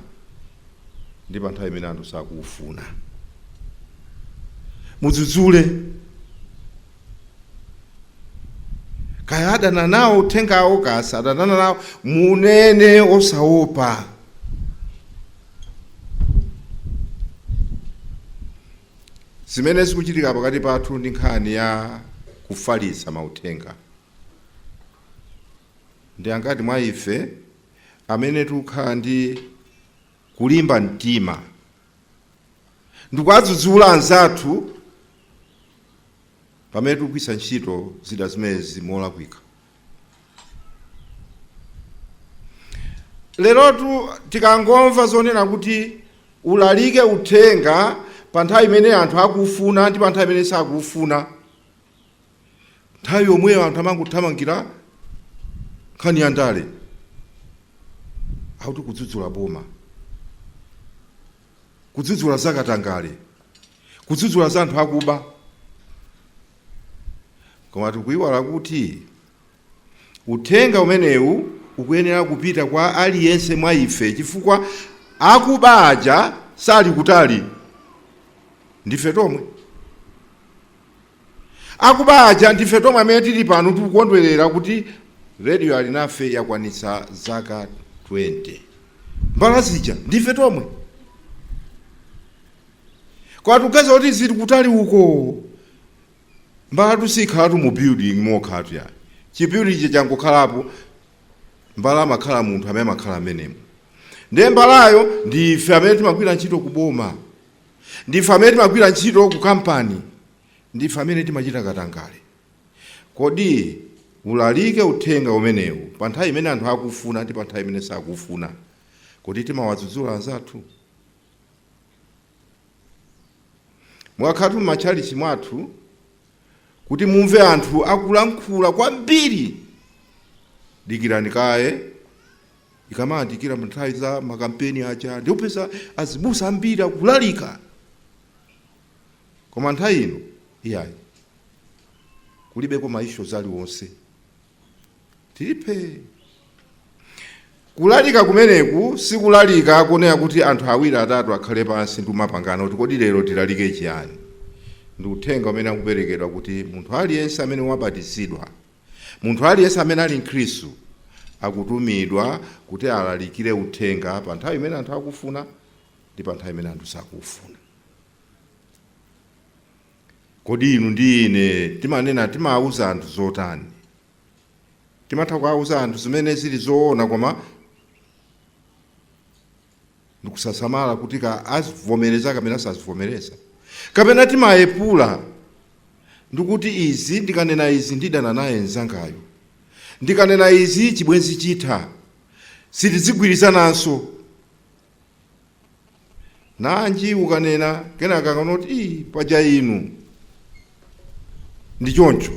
ndi pa nthawi imene anthu sakufuna. Mudzudzule. Kaya adana nawo uthengawo, kaya sadana nawo, munene osaopa. Zimene zikuchitika pakati pathu ndi nkhani ya kufalitsa mauthenga. Ndi angati mwa ife amene tikukhala ndi kulimba mtima ndikuwadzudzula anzathu pamene tikugwiritsa ntchito zida zimenezi molakwika? Lerotu tikangomva zonena kuti ulalike uthenga pa nthawi imene anthu akufuna ndi pa nthawi imene sakufuna, nthawi yomweyo anthu amangothamangira nkhani ya ndale, akuti kudzudzula boma, kudzudzula zakatangale, kudzudzula za anthu akuba. Koma tikuiwala kuti uthenga umenewu ukuyenera kupita kwa aliyense mwa ife, chifukwa akuba aja sali kutali, ndife tomwe. Akuba aja ndife tomwe amene tili pano tikukondwerera kuti Radio Alinafe yakwanitsa zaka 20. Mbala zija ndife tomwe. Koma tikuganiza kuti zili kutali uko. Mbalatu sikhalatu mu building mokhatu yayi. Chi building ichi changokhalapo, mbala amakhala munthu amene amakhala amenemo. Ndiye mbalayo ndi ife amene timagwira ntchito ku boma, ndife amene timagwira ntchito ku kampani, ndife amene timachita katangale. Kodi ulalike uthenga umenewu pa nthawi imene anthu akufuna ndi pa nthawi imene sakufuna, kodi timawadzudzula anzathu? Mukakhalatu m'matchalitchi mwathu kuti mumve anthu akulankhula kwambiri, dikirani kaye ikamayandikira nthawi za makampeni aja, ndiye upeza azibusa ambiri akulalika. Koma nthawi ino iyayi, kulibeko ma issues aliwonse, tilipe. Kulalika kumeneku sikulalika konena kuti anthu awiri atatu akhale pansi ndi kumapangana kuti kodi lero tilalike chiyani. Ndi uthenga umene akuperekedwa kuti munthu aliyense amene wabatizidwa, munthu aliyense amene ali mkhristu, akutumidwa kuti alalikire uthenga pa nthawi imene anthu akufuna ndi pa nthawi imene anthu sakufuna. Kodi inu ndi ine timanena, timawauza anthu zotani? Timatha kuwauza anthu zimene zili zoona, koma ndikusasamala kuti ka azivomereza kapena sazivomereza, kapena timayepula ndikuti izi ndikanena izi ndidana naye mzangayo, ndikanena izi chibwenzi chitha, sitizigwirizananso. Nanji ukanena kenaka akanoti ii paja inu ndi choncho,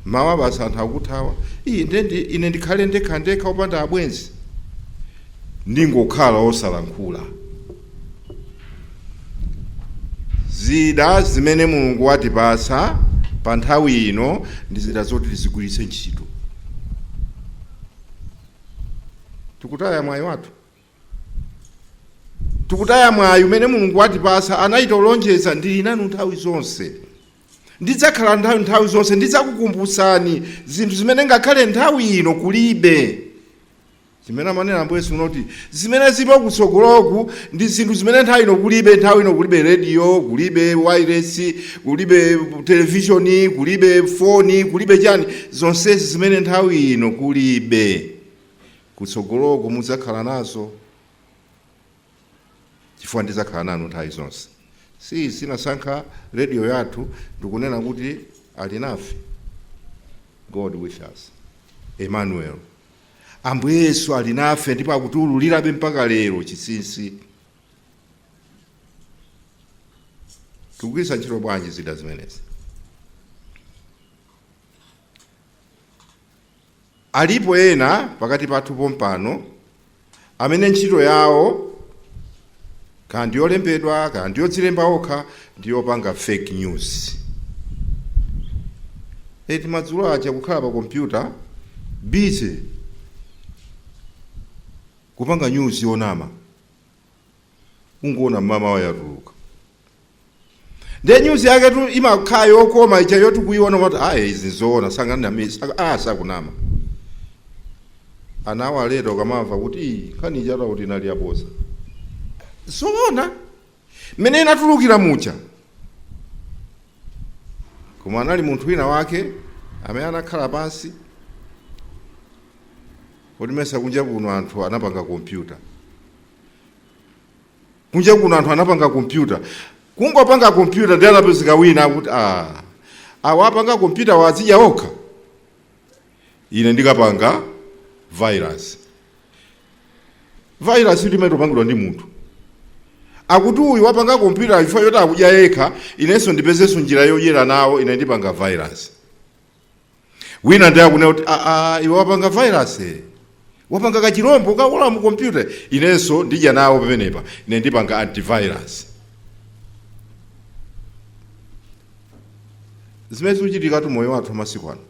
mawa basi anthu akuthawa. Ii nde ine ndikhale ndekha ndekha opanda abwenzi, ndingokhala osalankhula. Zida zimene Mulungu watipatsa pa nthawi ino ndi zida zoti tizigwiritse ntchito. Tikutaya mwayi wathu, tikutaya mwayi umene Mulungu watipatsa. Anachita kulonjeza, ndili nanu nthawi zonse, ndidzakhala nthawi zonse, ndidzakukumbutsani zinthu zimene ngakhale nthawi ino kulibe. Zimene amanena Ambuye Yesu kuti zimene zilipo kutsogoloku ndi zinthu zimene nthawi ino kulibe. Nthawi ino kulibe radio, kulibe wireless, kulibe televishoni, kulibe foni, kulibe chani. Zonsezi zimene nthawi ino kulibe, kutsogoloku mudzakhala nazo, chifukwa ndidzakhala nanu nthawi zonse. Si sinasankha radio yathu ndikunena kuti ali nafe, God with us, Emmanuel. Ambuye Yesu ali nafe ndipo akutiululirabe mpaka lero chinsinsi. Tikugwiritsa ntchito bwanji zida zimenezi? Alipo ena pakati pathu pompano amene ntchito yawo, kaya ndi yolembedwa kaya ndi yodzilemba okha, ndi yopanga fake news. Eti madzulo aja kukhala pa kompyuta busy kupanga news yonama, ungoona mmamawa yatuluka. Ndiye news yake tu imakhala yokoma ija yoti kuiona kuti ayi, izi zoona, sanganami, sakunama. Ana awaleta ukamamva kuti, "Ii, nkhani ija kuti inali yaboza." Zoona mmene inatulukira mucha, koma anali munthu wina wake amene anakhala pansi kuti, mesa kunja kuno anthu anapanga kompyuta, kunja kuno anthu anapanga kompyuta. Kungopanga kompyuta, ndi anapezeka wina akuti, "Ah, awa apanga kompyuta wazidya okha, ine ndikapanga virus." Virus limene topangidwa ndi munthu, akuti uyu wapanga kompyuta chifukwa choti akudya yekha, inenso ndipezenso njira yodyera nawo, ine ndipanga virus. Wina ndi akunena kuti, "Aa, iwe wapanga virus, wapanga kachirombo kakula mu kompyuta, inenso ndidya nawo pamenepa, ine ndipanga antivirus." Zimene zikuchitikatu moyo wathu masiku ano,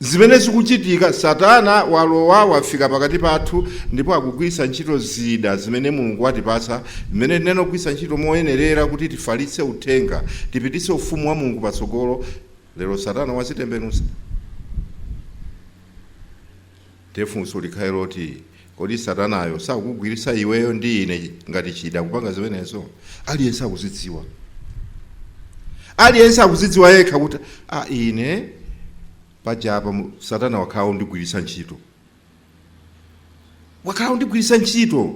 zimene zikuchitika, Satana walowa, wafika pakati pathu, ndipo akugwiritsa ntchito zida zimene Mulungu watipatsa, zimene tinene kugwiritsa ntchito moyenerera kuti tifalitse uthenga, tipititse ufumu wa Mulungu patsogolo. Lero Satana wazitembenuza. Funso likhale loti, kodi Satanayo sakugwiritsa iweyo ndi ine ngati chida kupanga zimenezo? Aliyense akuzidziwa, aliyense akuzidziwa yekha kuti, a, ine pajapa Satana wakhala undigwiritsa ntchito, wakhala undigwiritsa ntchito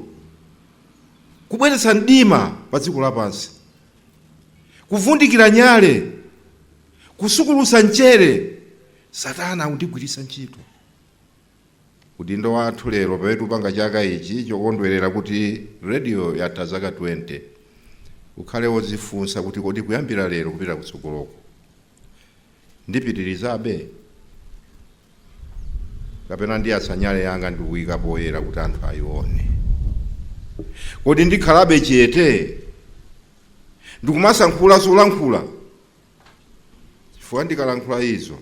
kubweretsa mdima pa dziko lapansi, kuvundikira nyale, kusukulusa mchere. Satana akundigwiritsa ntchito. Udindo wathu lero, pamene tikupanga chaka ichi chokondwerera kuti radio yatha zaka 20, ukhale wodzifunsa kuti, kodi kuyambira lero kupita kutsogoloko ndipitirizabe, kapena ndiyatsa nyale yanga ndikuyika poyera kuti anthu ayione? Kodi ndikhalabe chete ndikumasankhula zolankhula, chifukwa ndikalankhula izo,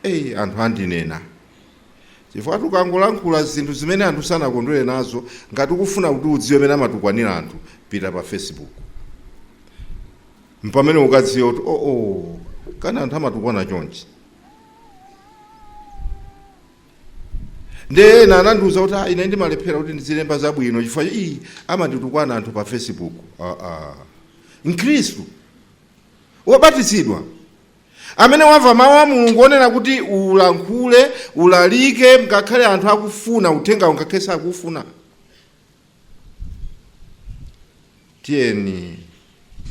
eyi, anthu andinena? Chifukwa tukangolankhula zinthu zimene anthu sanakondwere nazo, ngati ukufuna kuti udziwe mene amatukwanira anthu, pita pa Facebook, mpamene ukadziwe kuti, oh, kana anthu amatukwana chonchi. Ndiye ena anandiuza kuti, "Ah, ine ndimalephera kuti ndizilemba zabwino chifukwa ii amanditukwana anthu pa Facebook." Ah, ah. Mkhristu wobatizidwa amene wamva mawu a Mulungu onena kuti ulankhule, ulalike, ngakhale anthu akufuna uthengawo, ngakhale sakufuna. Tiyeni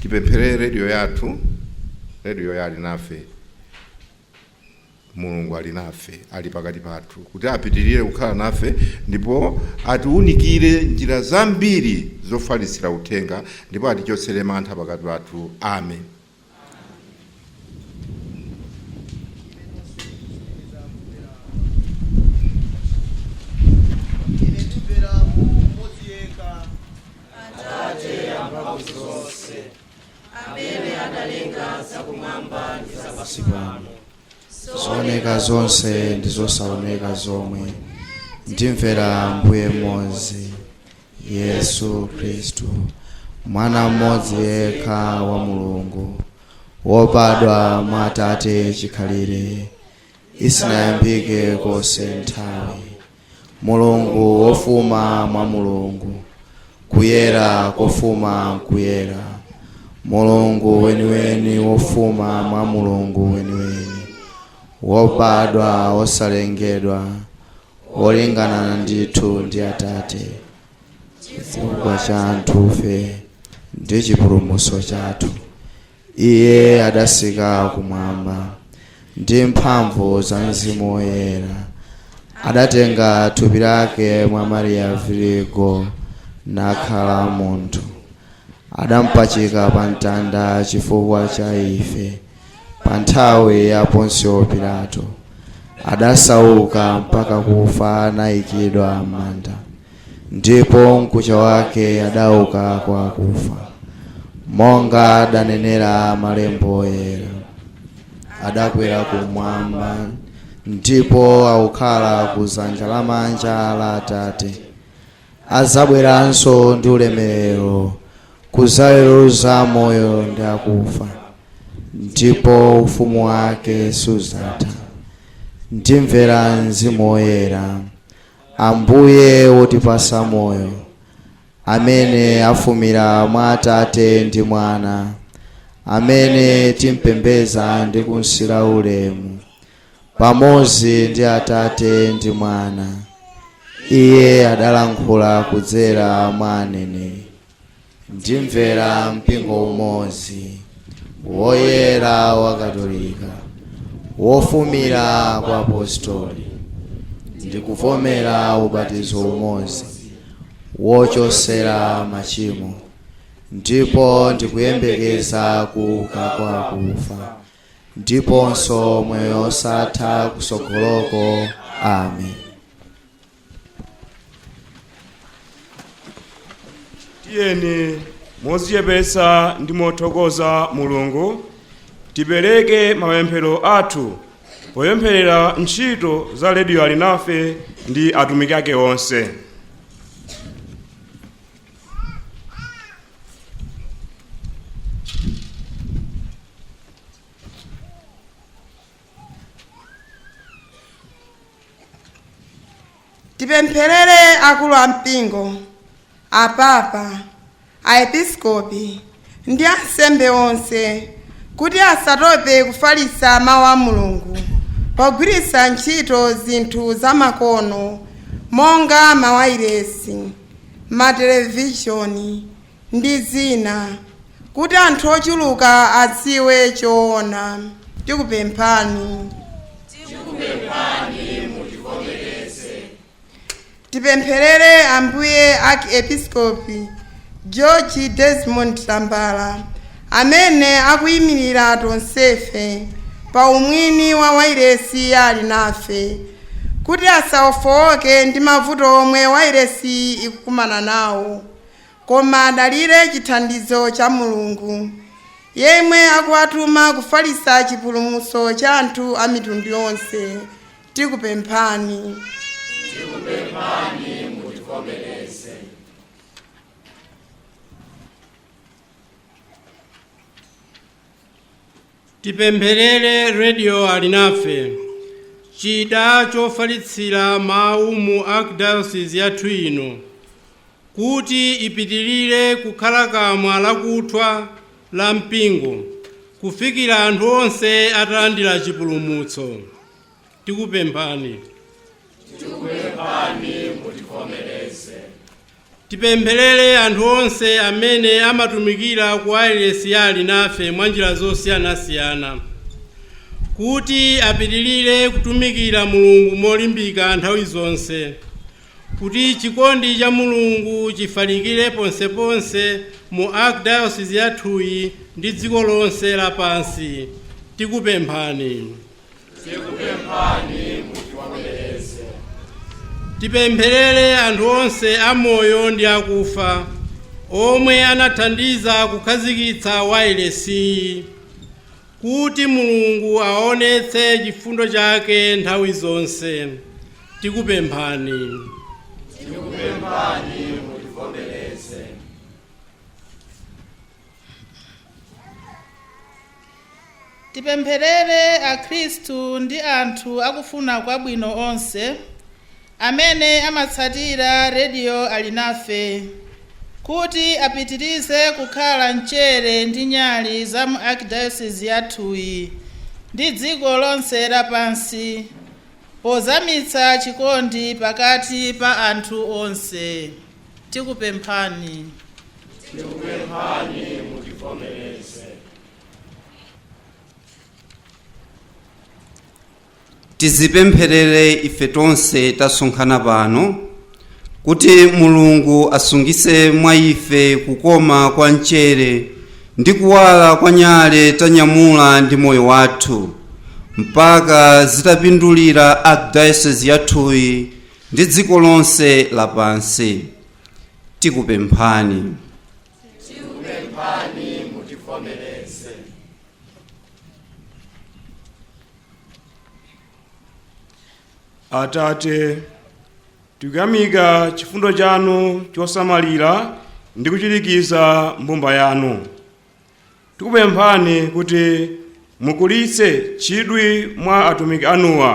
tipempherere rediyo yathu. Rediyo yali nafe, Mulungu ali nafe, ali pakati pathu, kuti apitirire kukhala nafe ndipo atiunikire njira zambiri zofalitsira uthenga, ndipo atichotsere mantha pakati pathu. Amen. Ine ndimvera Mulungu mmodzi yekha, Amene adalenga zakumwamba ndi zapansi pano, zooneka zonse ndi zosaoneka zomwe. Ndimvera Ambuye mmodzi, Yesu Khristu, Mwana mmodzi yekha wa Mulungu, wobadwa mwa Atate chikhalire isanayambike konse nthawi, Mulungu wofuma mwa Mulungu, kuyera kofuma nkuyera, Mulungu weniweni wofuma mwa Mulungu weniweni, wobadwa wosalengedwa, wolingana ndithu ndi Atate, chifukwa cha anthufe ndi chipulumutso chathu Iye adasika kumwamba, ndi mphamvu za Mzimu Woyera adatenga thupi lake mwa Mariya Virigo nakhala munthu. Adampachika pa mtanda chifukwa cha ife pa nthawi ya Ponsiyo Pilato. Adasauka mpaka kufa nayikidwa m'manda, ndipo mkucha wake adauka kwa akufa, monga adanenera malembo oyera. Adakwera kumwamba ndipo akukhala ku dzanja lamanja la Atate. Azabweranso ndi ulemerero kuzaweruza moyo ndi akufa, ndipo ufumu wake suzatha. Ndimvera Mzimu Woyera, Ambuye wotipasa moyo, amene afumira mwa Atate ndi Mwana, amene timpembeza ndi kunsira ulemu pamodzi ndi Atate ndi Mwana. Iye adalankhula kudzera mwa aneneri. Ndimvera mpingo umodzi woyera wa Katolika, wofumira kwa apostoli. Ndikuvomera ubatizo umodzi wochosera machimo, ndipo ndikuyembekeza kuuka kwa akufa ndiponso moyo osatha kusogoloko. Amen. Tiyeni modzichepetsa ndi mothokoza Mulungu tipereke mapemphero athu popempherera ntchito za Rediyo Alinafe ndi atumiki ake onse. Tipempherere akulu a mpingo, apapa, aepiskopi ndi ansembe onse kuti asatope kufalitsa mawu a Mulungu pogwiritsa ntchito zinthu zamakono monga mawayilesi, matelevishoni ndi zina, kuti anthu ochuluka adziwe choona. Tikupemphani. Tipempherere Ambuye Archiepiscopi George Desmond Tambala, amene akuyimirira tonsefe pa umwini wa wailesi ali nafe, kuti asafowoke ndi mavuto omwe wailesi ikukumana nawo, koma adalire chithandizo cha Mulungu yemwe akuwatuma kufalitsa chipulumutso cha anthu a mitundu yonse. Tikupemphani. Tikupemphani mutivomereze. Tipempherere Radio Alinafe, chida chofalitsira mawu mu Archdiocese yathu ino, kuti ipitirire kukhala kamwa lakuthwa la mpingo kufikira anthu onse atalandira chipulumutso. Tikupemphani. Tikupemphani mutivomereze. Tipempherere anthu onse amene amatumikira ku wailesi ya Alinafe mwa njira zosiyanasiyana, kuti apitirire kutumikira Mulungu molimbika nthawi zonse, kuti chikondi cha Mulungu chifalikire ponseponse mu Archdiocese yathuyi ndi dziko lonse lapansi. Tikupemphani. Tikupemphani mutivomereze. Tipempherere anthu onse amoyo ndi akufa omwe anathandiza kukhazikitsa wailesiyi, kuti Mulungu aonetse chifundo chake nthawi zonse. Tikupemphani. Tikupemphani mutivomereze. Tipempherere akhristu ndi anthu akufuna kwabwino onse amene amatsatira Rediyo Alinafe, kuti apitirize kukhala mchere ndi nyali za mu Archdiocese yathuyi ndi dziko lonse lapansi, pozamitsa chikondi pakati pa anthu onse. Tikupemphani. Tikupemphani mutivomereze. Tizipempherere ife tonse tasonkhana pano, kuti Mulungu asungise mwa ife kukoma kwa mchere ndi kuwala kwa nyale tanyamula ndi moyo wathu, mpaka zitapindulira Archdiocese yathuyi ndi dziko lonse lapansi. Tikupemphani. Tikupemphani mutivomereze. Atate, Tikuyamika chifundo chanu chosamalira ndi kuchirikiza mbumba yanu. Tikupemphani kuti mukulitse chidwi mwa atumiki anuwa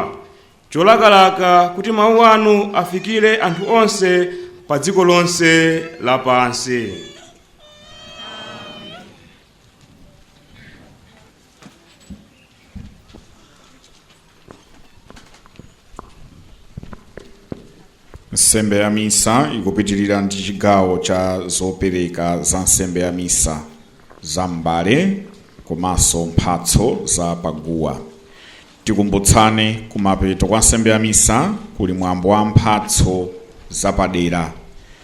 cholakalaka kuti mawu anu afikire anthu onse pa dziko lonse lapansi. Nsembe ya misa ikupitirira ndi chigawo cha zopereka za nsembe ya misa za m'mbale komanso mphatso za paguwa. Tikumbutsane, kumapeto kwa nsembe ya misa kuli mwambo wa mphatso zapadera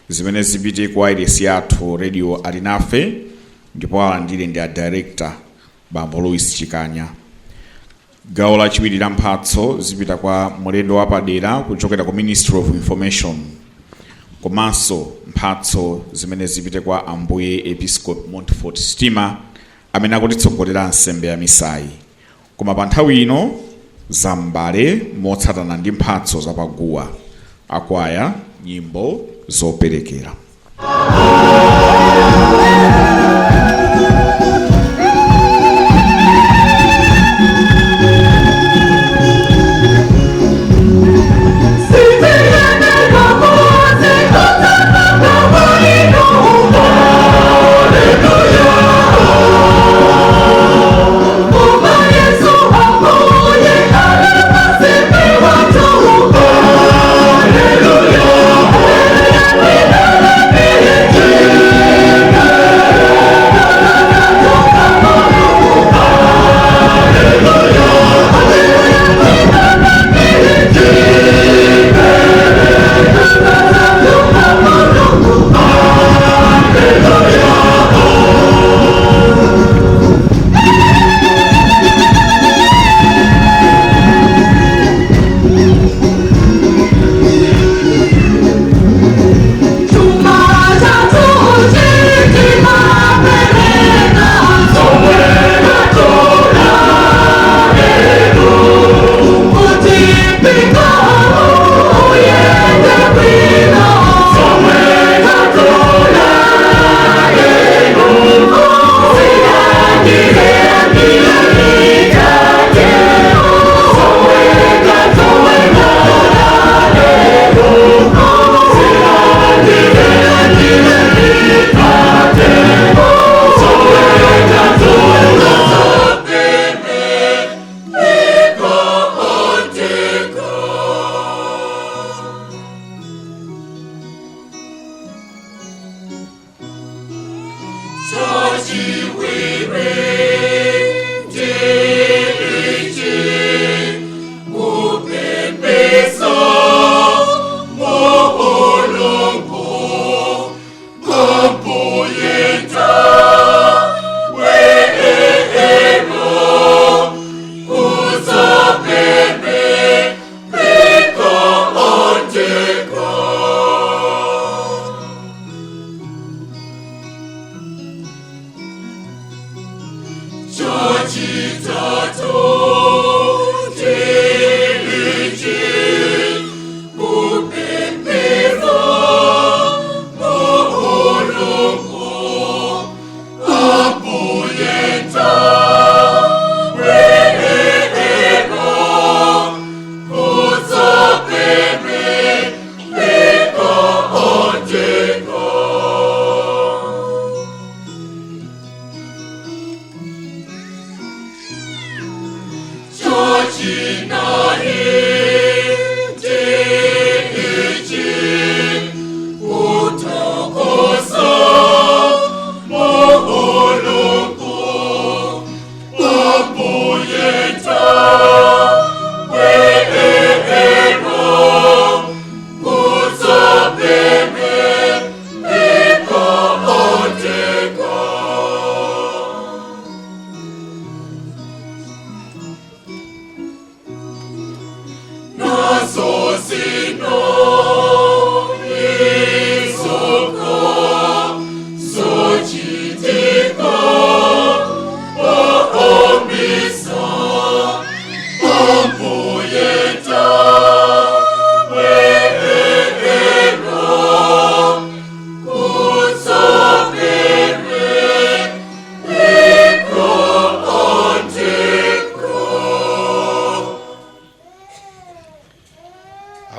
zimene zipite ku wailesi yathu Radio Alinafe, ndipo alandire ndi a director Bambo Louis Chikanya. Gawo lachiwiri la mphatso zipita kwa mlendo wapadera kuchokera ku Ministry of Information, komanso mphatso zimene zipite kwa Ambuye Episcope Montfort Stima amene akutitsogolera nsembe ya misayi. Koma pa nthawi ino zam'mbale motsatana ndi mphatso zapaguwa. Akwaya, nyimbo zoperekera.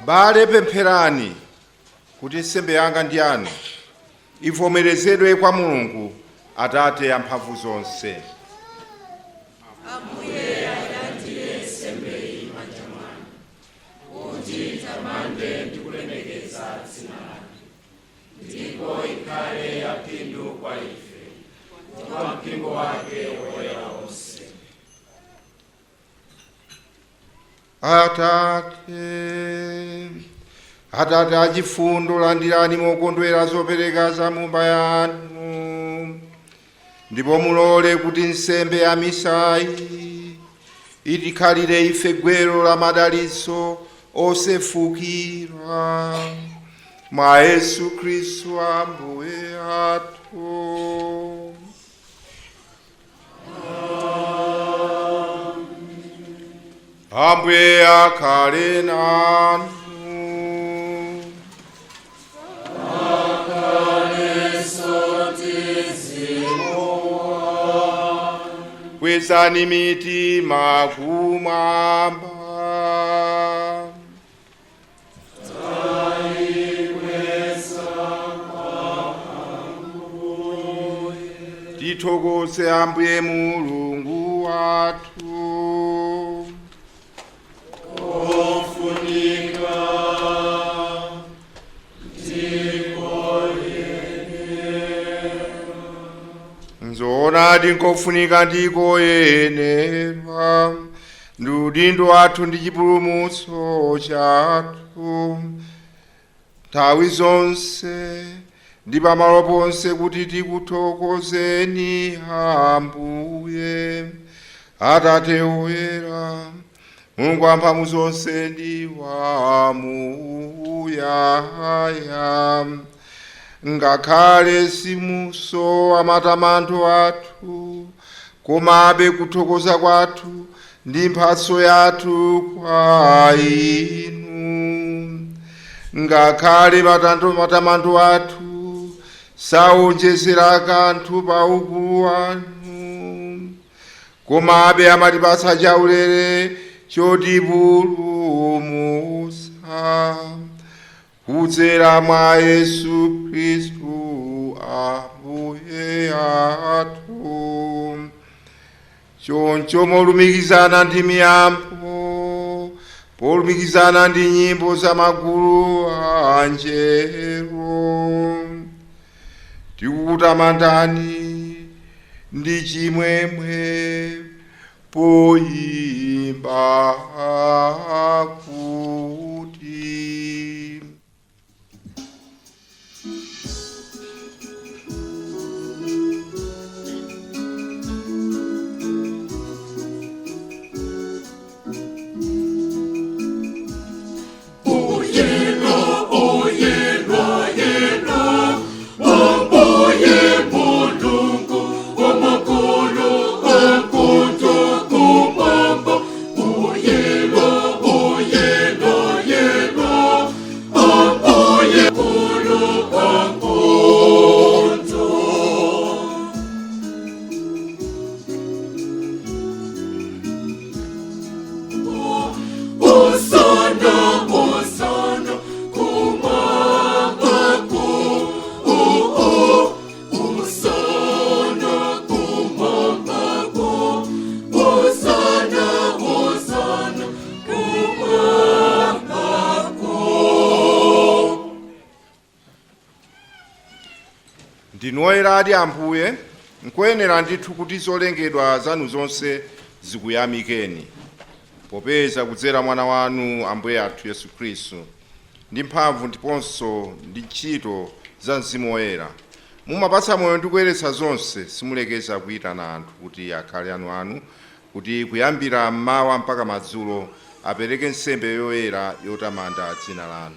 Abale, pempherani kuti nsembe yanga ndi yanu ivomerezedwe kwa Mulungu Atate amphamvu zonse. Ambuye ayilandire nsembeyi m'manja mwanu, kuti itamande ndi kulemekeza dzina lake, ndipo ikhale yaphindu kwa ife ndi kwa mpingo wake woyera wonse. Atate, Atate achifundo, landirani mokondwera zopereka za nyumba yanu, ndipo mulole kuti nsembe ya misayi itikhalire ife gwero la madalitso osefukira, mwa Yesu Khristu Ambuye athu. Ambuye akhale nanu. Akhalenso ndi mzimu. Kwezani mitima kumwamba. Tayikweza kwa Ambuye. Tithokoze Ambuye Mulungu wathu. Kofunika ndikoyenera. Nzoonadi, nkofunika ndikoyenera, ndi udindo wathu ndi chipulumutso chathu, nthawi zonse ndi pamalo ponse kuti tikuthokozeni Ambuye, Atate woyera, Mulungu wamphamvu zonse ndi wamuyaya. Ngakhale simusowa matamando athu, komabe kuthokoza kwathu ndi mphatso yathu kwa inu. Ngakhale matamando athu sawonjezera kanthu pa ukulu wanu, komabe amatipatsa chaulere chotipulumutsa kudzera mwa Yesu Khristu Ambuye athu. Choncho molumikizana ndi miyambo, polumikizana ndi nyimbo za magulu a anjelo, tikukutamandani ndi chimwemwe poyimba kuti: Oyera, oyera, yera, Ambuye Mulungu wamagulu ankhondo kumwamba. Oyera, oyera, yera, Ambuye gulu ankhondo. Hosana, Hosana, kumwamba ku, oh, oh. Hosana, kumwamba ku, Hosana, Hosana, kumwamba ku. Ndinu woyeradi Ambuye, nkoyenera ndithu kuti zolengedwa zanu zonse zikuyamikeni, popeza kudzera mwana wanu Ambuye athu Yesu Khristu, ndi mphamvu ndiponso ndi ntchito za Mzimu Woyera, mumapatsa moyo ndi kuyeretsa zonse. Simulekeza kuyitana anthu kuti akhale anu anu, kuti kuyambira mmawa mpaka madzulo apereke nsembe yoyera yotamanda dzina lanu.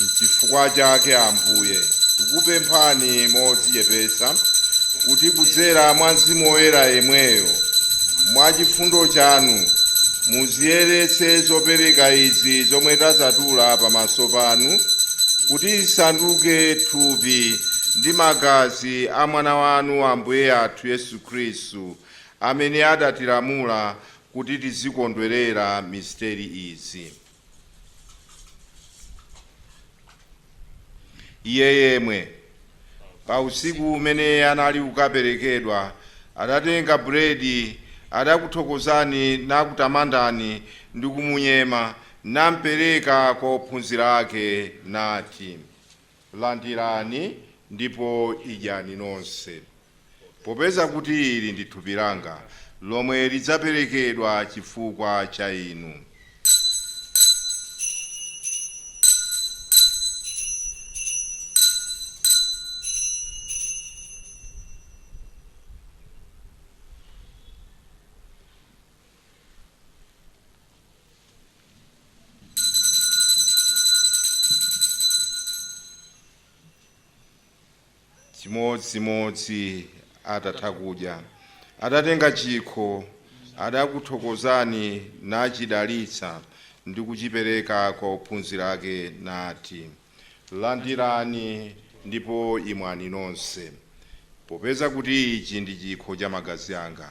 Nchifukwa chake Ambuye, tikupemphani modzichepetsa kuti kudzera mwa Mzimu Woyera yemweyo, mwa chifundo chanu muziyeretse zopereka izi zomwe tazatula pamaso panu, kuti zisanduke thupi ndi magazi a mwana wanu Ambuye athu Yesu Khristu, amene adatilamula kuti tizikondwerera misteri izi. Iye yemwe pa usiku umene anali kukaperekedwa adatenga buledi, adakuthokozani nakutamandani ndi kumunyema, nampereka kwa ophunzira ake nati, "Landirani ndipo idyani nonse, popeza kuti ili ndi thupi langa lomwe lidzaperekedwa chifukwa cha inu." Chimodzimodzi atatha kudya, adatenga chikho, adakuthokozani nachidalitsa ndi kuchipereka kwa ophunzira ake nati, "Landirani ndipo imwani nonse, popeza kuti ichi ndi chikho cha magazi anga,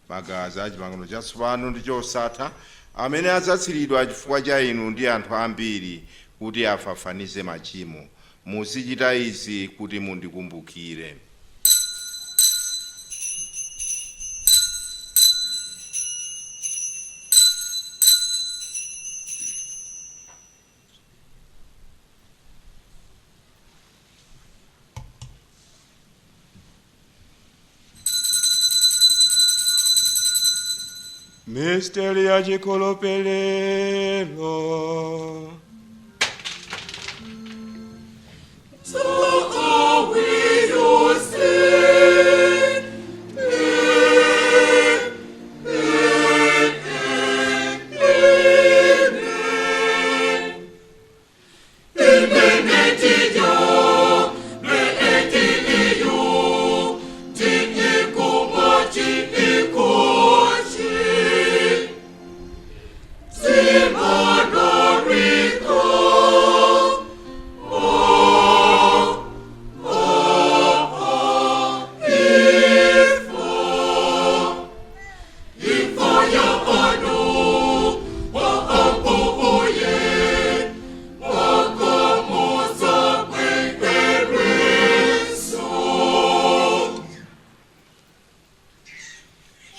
magazi a chipangano chatsopano ndi chosatha, amene adzatsiridwa chifukwa cha inu ndi anthu ambiri kuti afafanize machimo. Muzichita izi kuti mundikumbukire." Misteri ya chikhulupiriro. So are we your sin.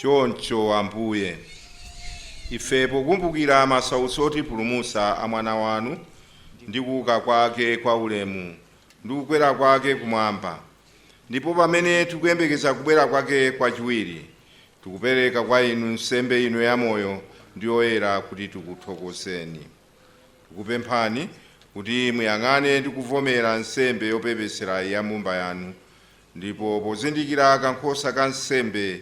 Choncho Ambuye, ife pokumbukira masautso otipulumutsa a mwana wanu ndi kuuka kwake kwa ulemu ndi kukwera kwake kumwamba, ndipo pamene tikuyembekeza kubwera kwake kwachiwiri, tikupereka kwa inu nsembe ino yamoyo ndi yoyera kuti tikuthokozeni. Tikupemphani kuti muyang'ane ndi kuvomera nsembe yopepesera ya mbumba yanu, ndipo pozindikira kankhosa ka nsembe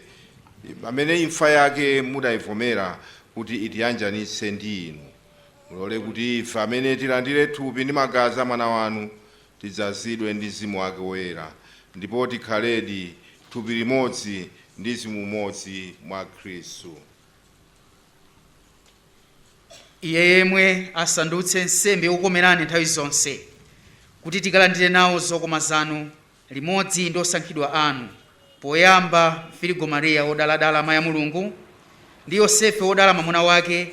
pamene imfa yake mudayivomera kuti itiyanjanitse ndi inu, mulole kuti ife amene tilandire thupi ndi magazi a mwana wanu tidzazidwe ndi Mzimu wake Woyera, ndipo tikhaledi thupi limodzi ndi mzimu umodzi mwa Khristu. Iye yemwe asandutse nsembe yokukomerani nthawi zonse, kuti tikalandire nawo zokoma zanu limodzi ndi osankhidwa anu, poyamba Filigo Mariya wodaladala amayi a Mulungu, ndi Yosefe wodala mwamuna wake,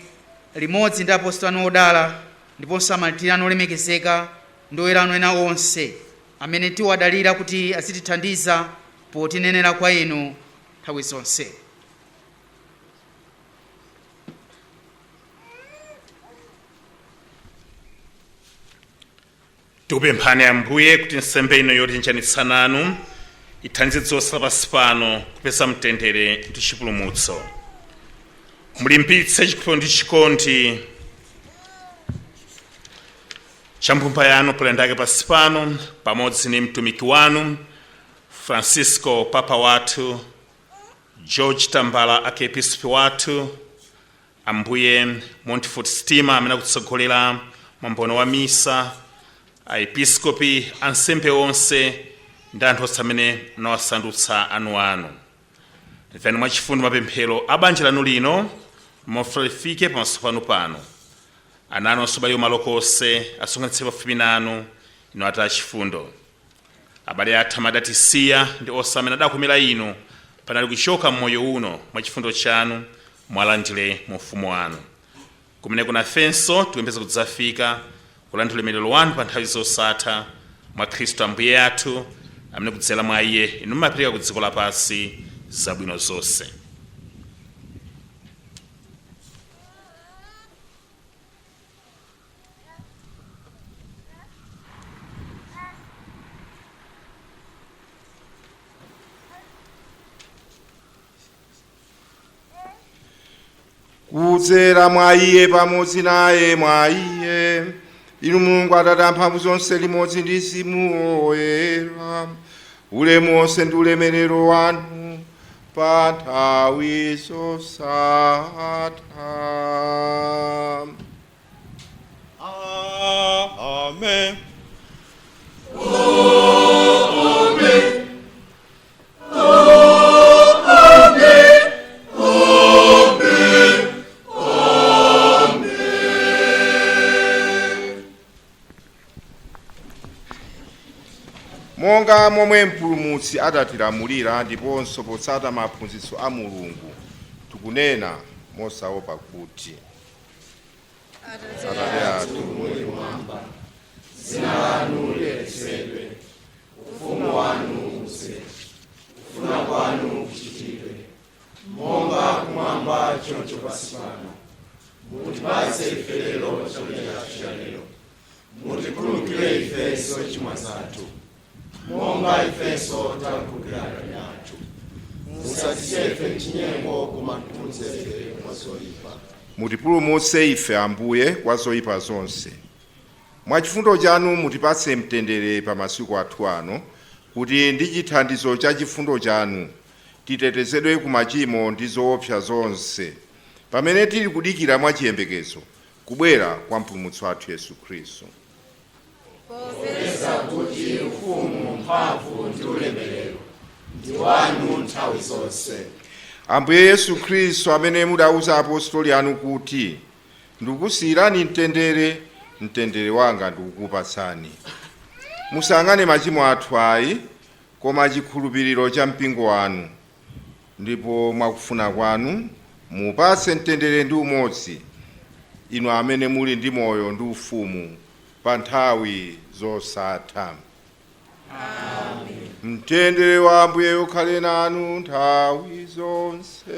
limodzi ndi apostolo anu odala, ndiponso amartiri anu olemekezeka ndi oyera anu ena onse, amene tiwadalira kuti azitithandiza potinenera kwa inu nthawi zonse. Tikupemphani Ambuye kuti nsembe ino yotiyanjanitsa nanu ithandize dziko lapansi pano kupeza mtendere ndi chipulumutso. Mulimbitse chikhulupiriro ndi chikondi cha mbumba yanu polanda ake pansi pano, pamodzi ndi mtumiki wanu Francisco papa wathu, George Tambala archiepiscopi wathu, Ambuye Montfort Stima amene akutsogolera mwambo wa misa, aepiskopi, ansembe onse ndi anthu onse amene munawasandutsa anuanu. Imvani mwachifundo mapemphero a banja lanu lino mofuna lifike pamaso panu pano. Ana anu onse abale malokose asonkhanitse pafupi nanu, inu Atate achifundo. Abale athu amene adatisiya ndi onse amene adakomera inu panali kuchoka mmoyo uno, mwachifundo chanu mwalandire mu ufumu wanu, kumene kunafenso tikuyembekeza kudzafika kulandira ulemerero wanu pa nthawi zosatha, Mwa Khristu Ambuye athu, amene kudzera mwa iye inu mumapereka ku dziko lapansi zabwino zonse. Kudzera mwa iye, pamodzi naye, mwa iye, inu Mulungu Atate amphamvu zonse, limodzi ndi Mzimu Woyera, ulemu wonse ndi ulemerero wanu pa nthawi zosatha. Amen. Amen. Amen. Monga momwe Mpulumutsi adatilamulira ndiponso potsata maphunzitso a Mulungu, tikunena mosaopa kuti: Atate athu muli kumwamba, dzina lanu liyeretsedwe, ufumu wanu udze, kufuna kwanu kuchitidwe monga kumwamba choncho pansi pano. Mutipatse ife lero chakudya chathu cha lero. Mutikhululukire ife zochimwa zathu, monga ifenso takhululukira adani athu. Musatisiye ife mchinyengo, koma mutipulumutse ife kwa zoyipa. Mutipulumutse ife, Ambuye, kwa zoyipa zonse. Mwa chifundo chanu mutipatse mtendere pa masiku athu ano, kuti ndi chithandizo cha chifundo chanu titetezedwe ku machimo ndi zoopsa zonse, pamene tili kudikira mwa chiyembekezo kubwera kwa Mpulumutsi wathu Yesu Khristu. Popeza kuti ufumu, mphamvu ndi ulemerero ndi wanu nthawi zonse. Ambuye Yesu Khristu, amene mudauza apostoli anu kuti, "Ndikusiyirani mtendere, mtendere wanga ndikukupatsani," musayang'ane machimo athu ayi, koma chikhulupiriro cha mpingo wanu, ndipo mwakufuna kwanu mupatse mtendere ndi umodzi, inu amene muli ndi moyo ndi ufumu pa nthawi zosatha. Mtendere wa Ambuye ukhale nanu nthawi zonse.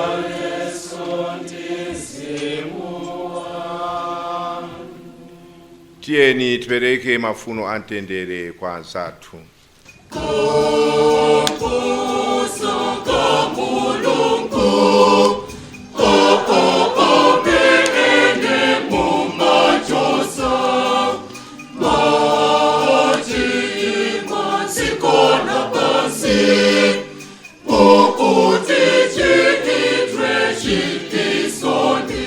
Ukhalenso ndi mzimu wanu. Tiyeni tipereke mafuno a mtendere kwa anzathu. Kusaka Mulungu, amene mumachosa machimo dziko lapansi, kuti chitidwe chisoni.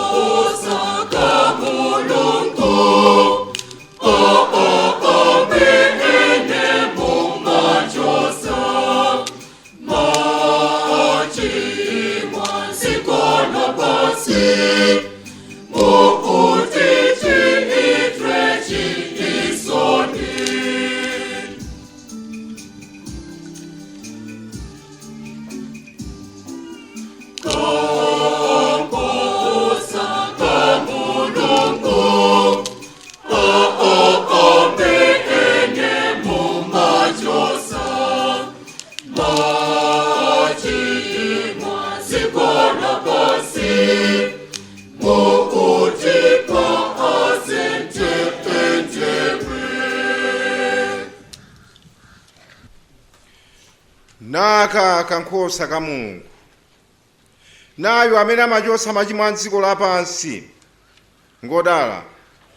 Kusaka Mulungu, amene mumachosa machimo dziko lapansi, kuti chitidwe chisoni. Kusaka Mulungu, amene mumachosa machimo dziko lapansi, kuti paase mtendere. Naka kankhosa ka Mulungu, nayo amene amachotsa machimo a dziko lapansi. Ngodala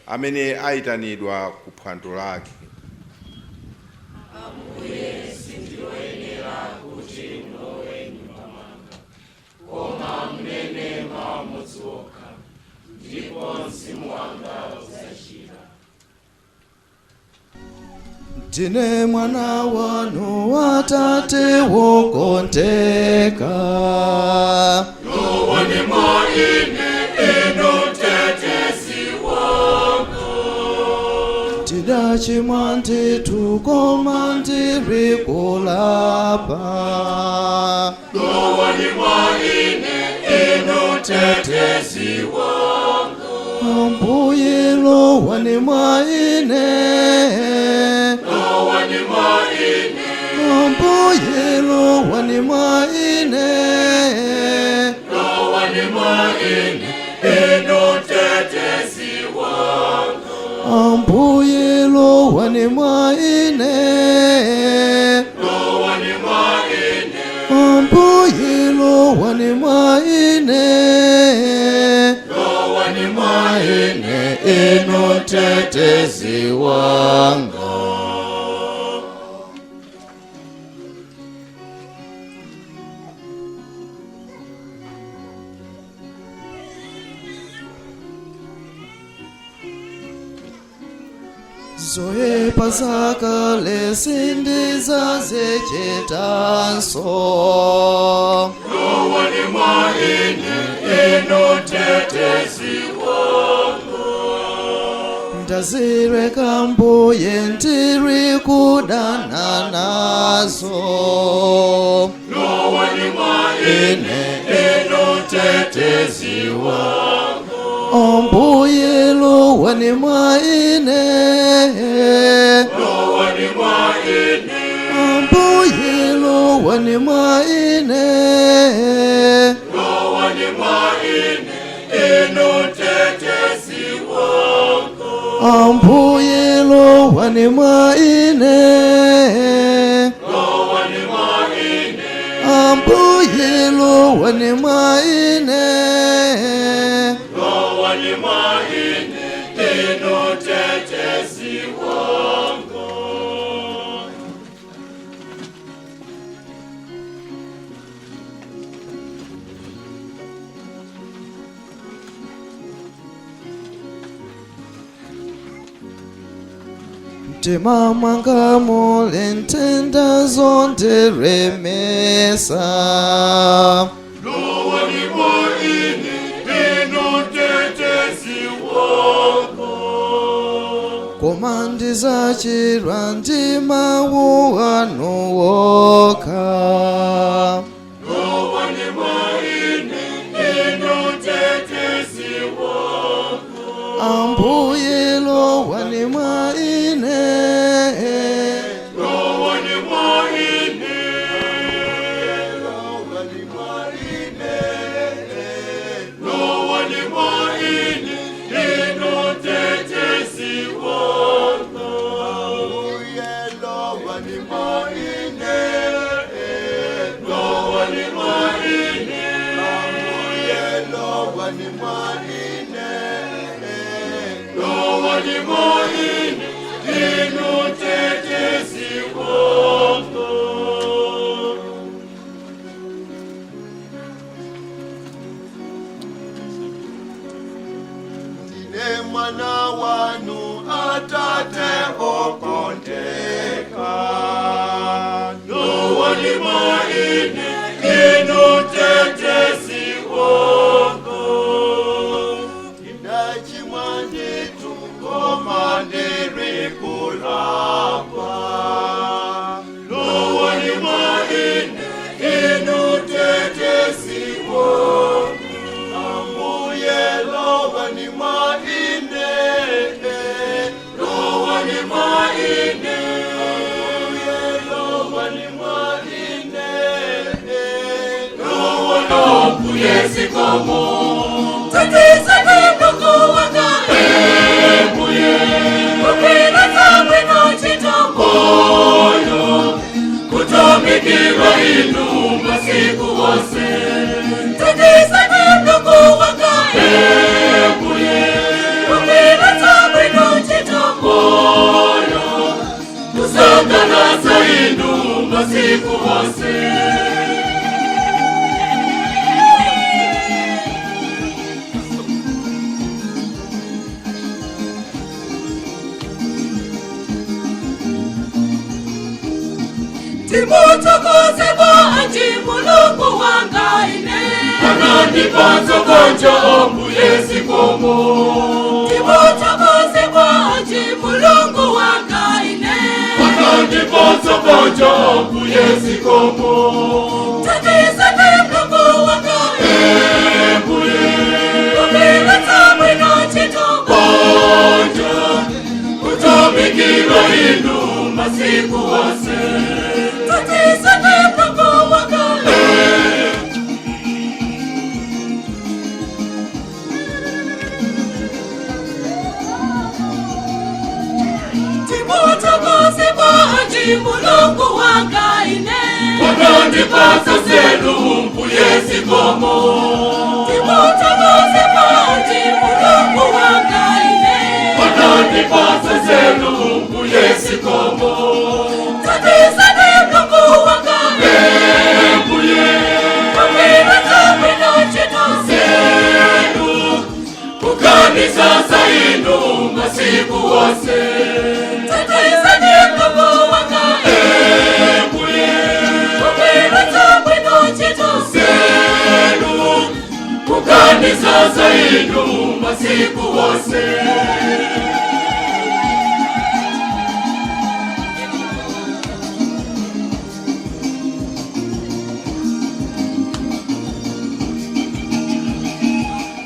amene ayitanidwa ku phwando lake. Ambuye, sindioyenera kuti mulowe nyumba mwanga, koma munene mawu amodzi okha, ndipo mzimu wanga udzachira. Ndine mwana wanu, Atate wokondeka. Lowani mwa ine, inu Mtetezi wanga. Ndachimwa ndithu koma ndiri kulapa. Lowani mwa ine inu mtetezi wanga. Ambuye lowani mwa ine. Lowani mwa ine. Ambuye lowani mwa ine. Lowani mwa ine inu mtetezi wanga. Ambuye lowani mwa ine. Lowani mwa ine. Ambuye lowani mwa ine. Lowani mwa ine inu mtetezi wanga. Zoyipa zakale sindizazichitanso. Lowani mwa ine inu mtetezi wanga. Ndazileka mbuye ndiri kudana nazo. Lowani mwa ine inu mtetezi wanga. Ambuye lowani mwa ine. Lowani mwa ine. Ambuye lowani mwa ine. Lowani mwa ine inu mtetezi wanga. Ambuye lowani mwa ine. Lowani mwa ine. Ambuye lowani mwa ine. Lowani mwa ine inu mtetezi wanga. Mtima mwanga muli nthenda zondiremesa. Lowani mwa ine inu mtetezi wanga. Koma ndizachira ndi mawu anu wokha. Lowani mwa ine inu mtetezi wanga. Ambuye lowani mwa ine. Lowani mwa ine. Lowani mwa ine. Lowani mwa ine inu mtetezi wanga. Ambuye lowani mwa ine. Lowani mwa ine. Ambuye lowani mwa ine. Lowani mwa ine inu mtetezi wanga. Ndine mwana wanu atate okondeka. Lowani mwa ine inu mtetezi wanga. Ndachimwa ndithu koma ndiri kulapa. Lowani mwa ine inu mtetezi wanga. Ambuye lowani mwa ine. Lowani mwa ine. Ambuye lowani mwa ine. Lowani Ambuye zikomo. Tatizeni ndugu wanga Ambuye kugwira zabwino ntchito Moyo kutumikira inu masiku wose. Tatizeni ndugu wanga Ambuye kugwira zabwino ntchito moyo kusangalatsa inu masiku wose. Timuthokoze bwanji Mulungu wanga ine. Anandipatsa banja Ambuye zikomo. Timuthokoze bwanji Mulungu wanga. gonjo mbuye zikomo. Tandizani Mulungu wanga mbuye Kupira bwino ntchito gonjo kutumikira inu masiku wose. Tandizani Mulungu wanga. Timuthokoze bwanji Mulungu wanga ine Unondipatsa nzeru mbuye zikomo. Timuthokoze bwanji Mulungu wanga ine Unondipatsa nzeru mbuye zikomo. Tandizani Mulungu wanga mbuye Kupira bwino ntchito nzeru kuganiza za inu masiku wose. Tandizani Mulungu wanga mbuye Kupira bwino ntchito nzeru kuganiza za inu masiku wose.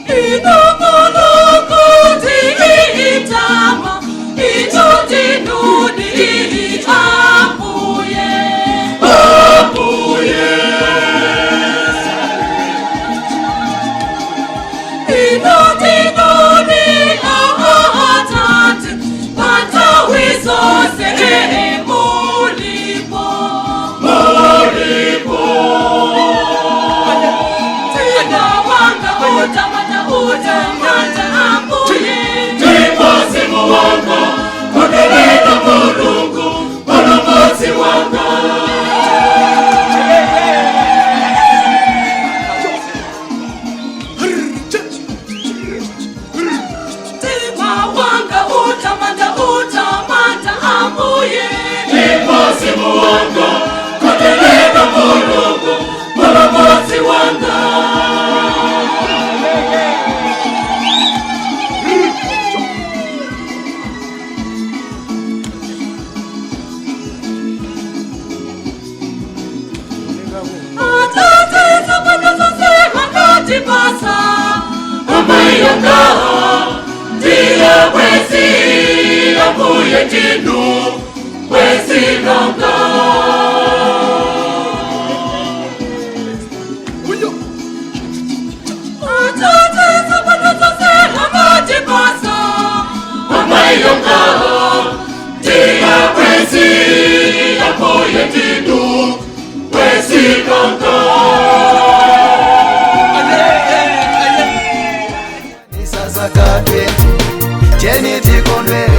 Inu Mulungu ndiitama, inu ndinudi Ambuye. Ambuye. Inu ndinudi Atate, panthawi zonse mulipo. Mulipo. Mtima wanga utamanda, utamanda Ambuye. Ndimwazimu wanga kondoleka Mulungu mpulumutsi wanga. Mtima wanga utamanda, utamanda Ambuye. Ndimwazimu wanga kondoleka Mulungu mpulumutsi wanga. Atate zabwino zonse anatipatsa. Amayanga ndiye bwenzi Ambuye ndinu bwenzi langa. Atate zabwino zonse anatipatsa. Amayanga ndiye bwenzi Ambuye ndinu bwenzi langa. Sasa 20 cheni tikondwere.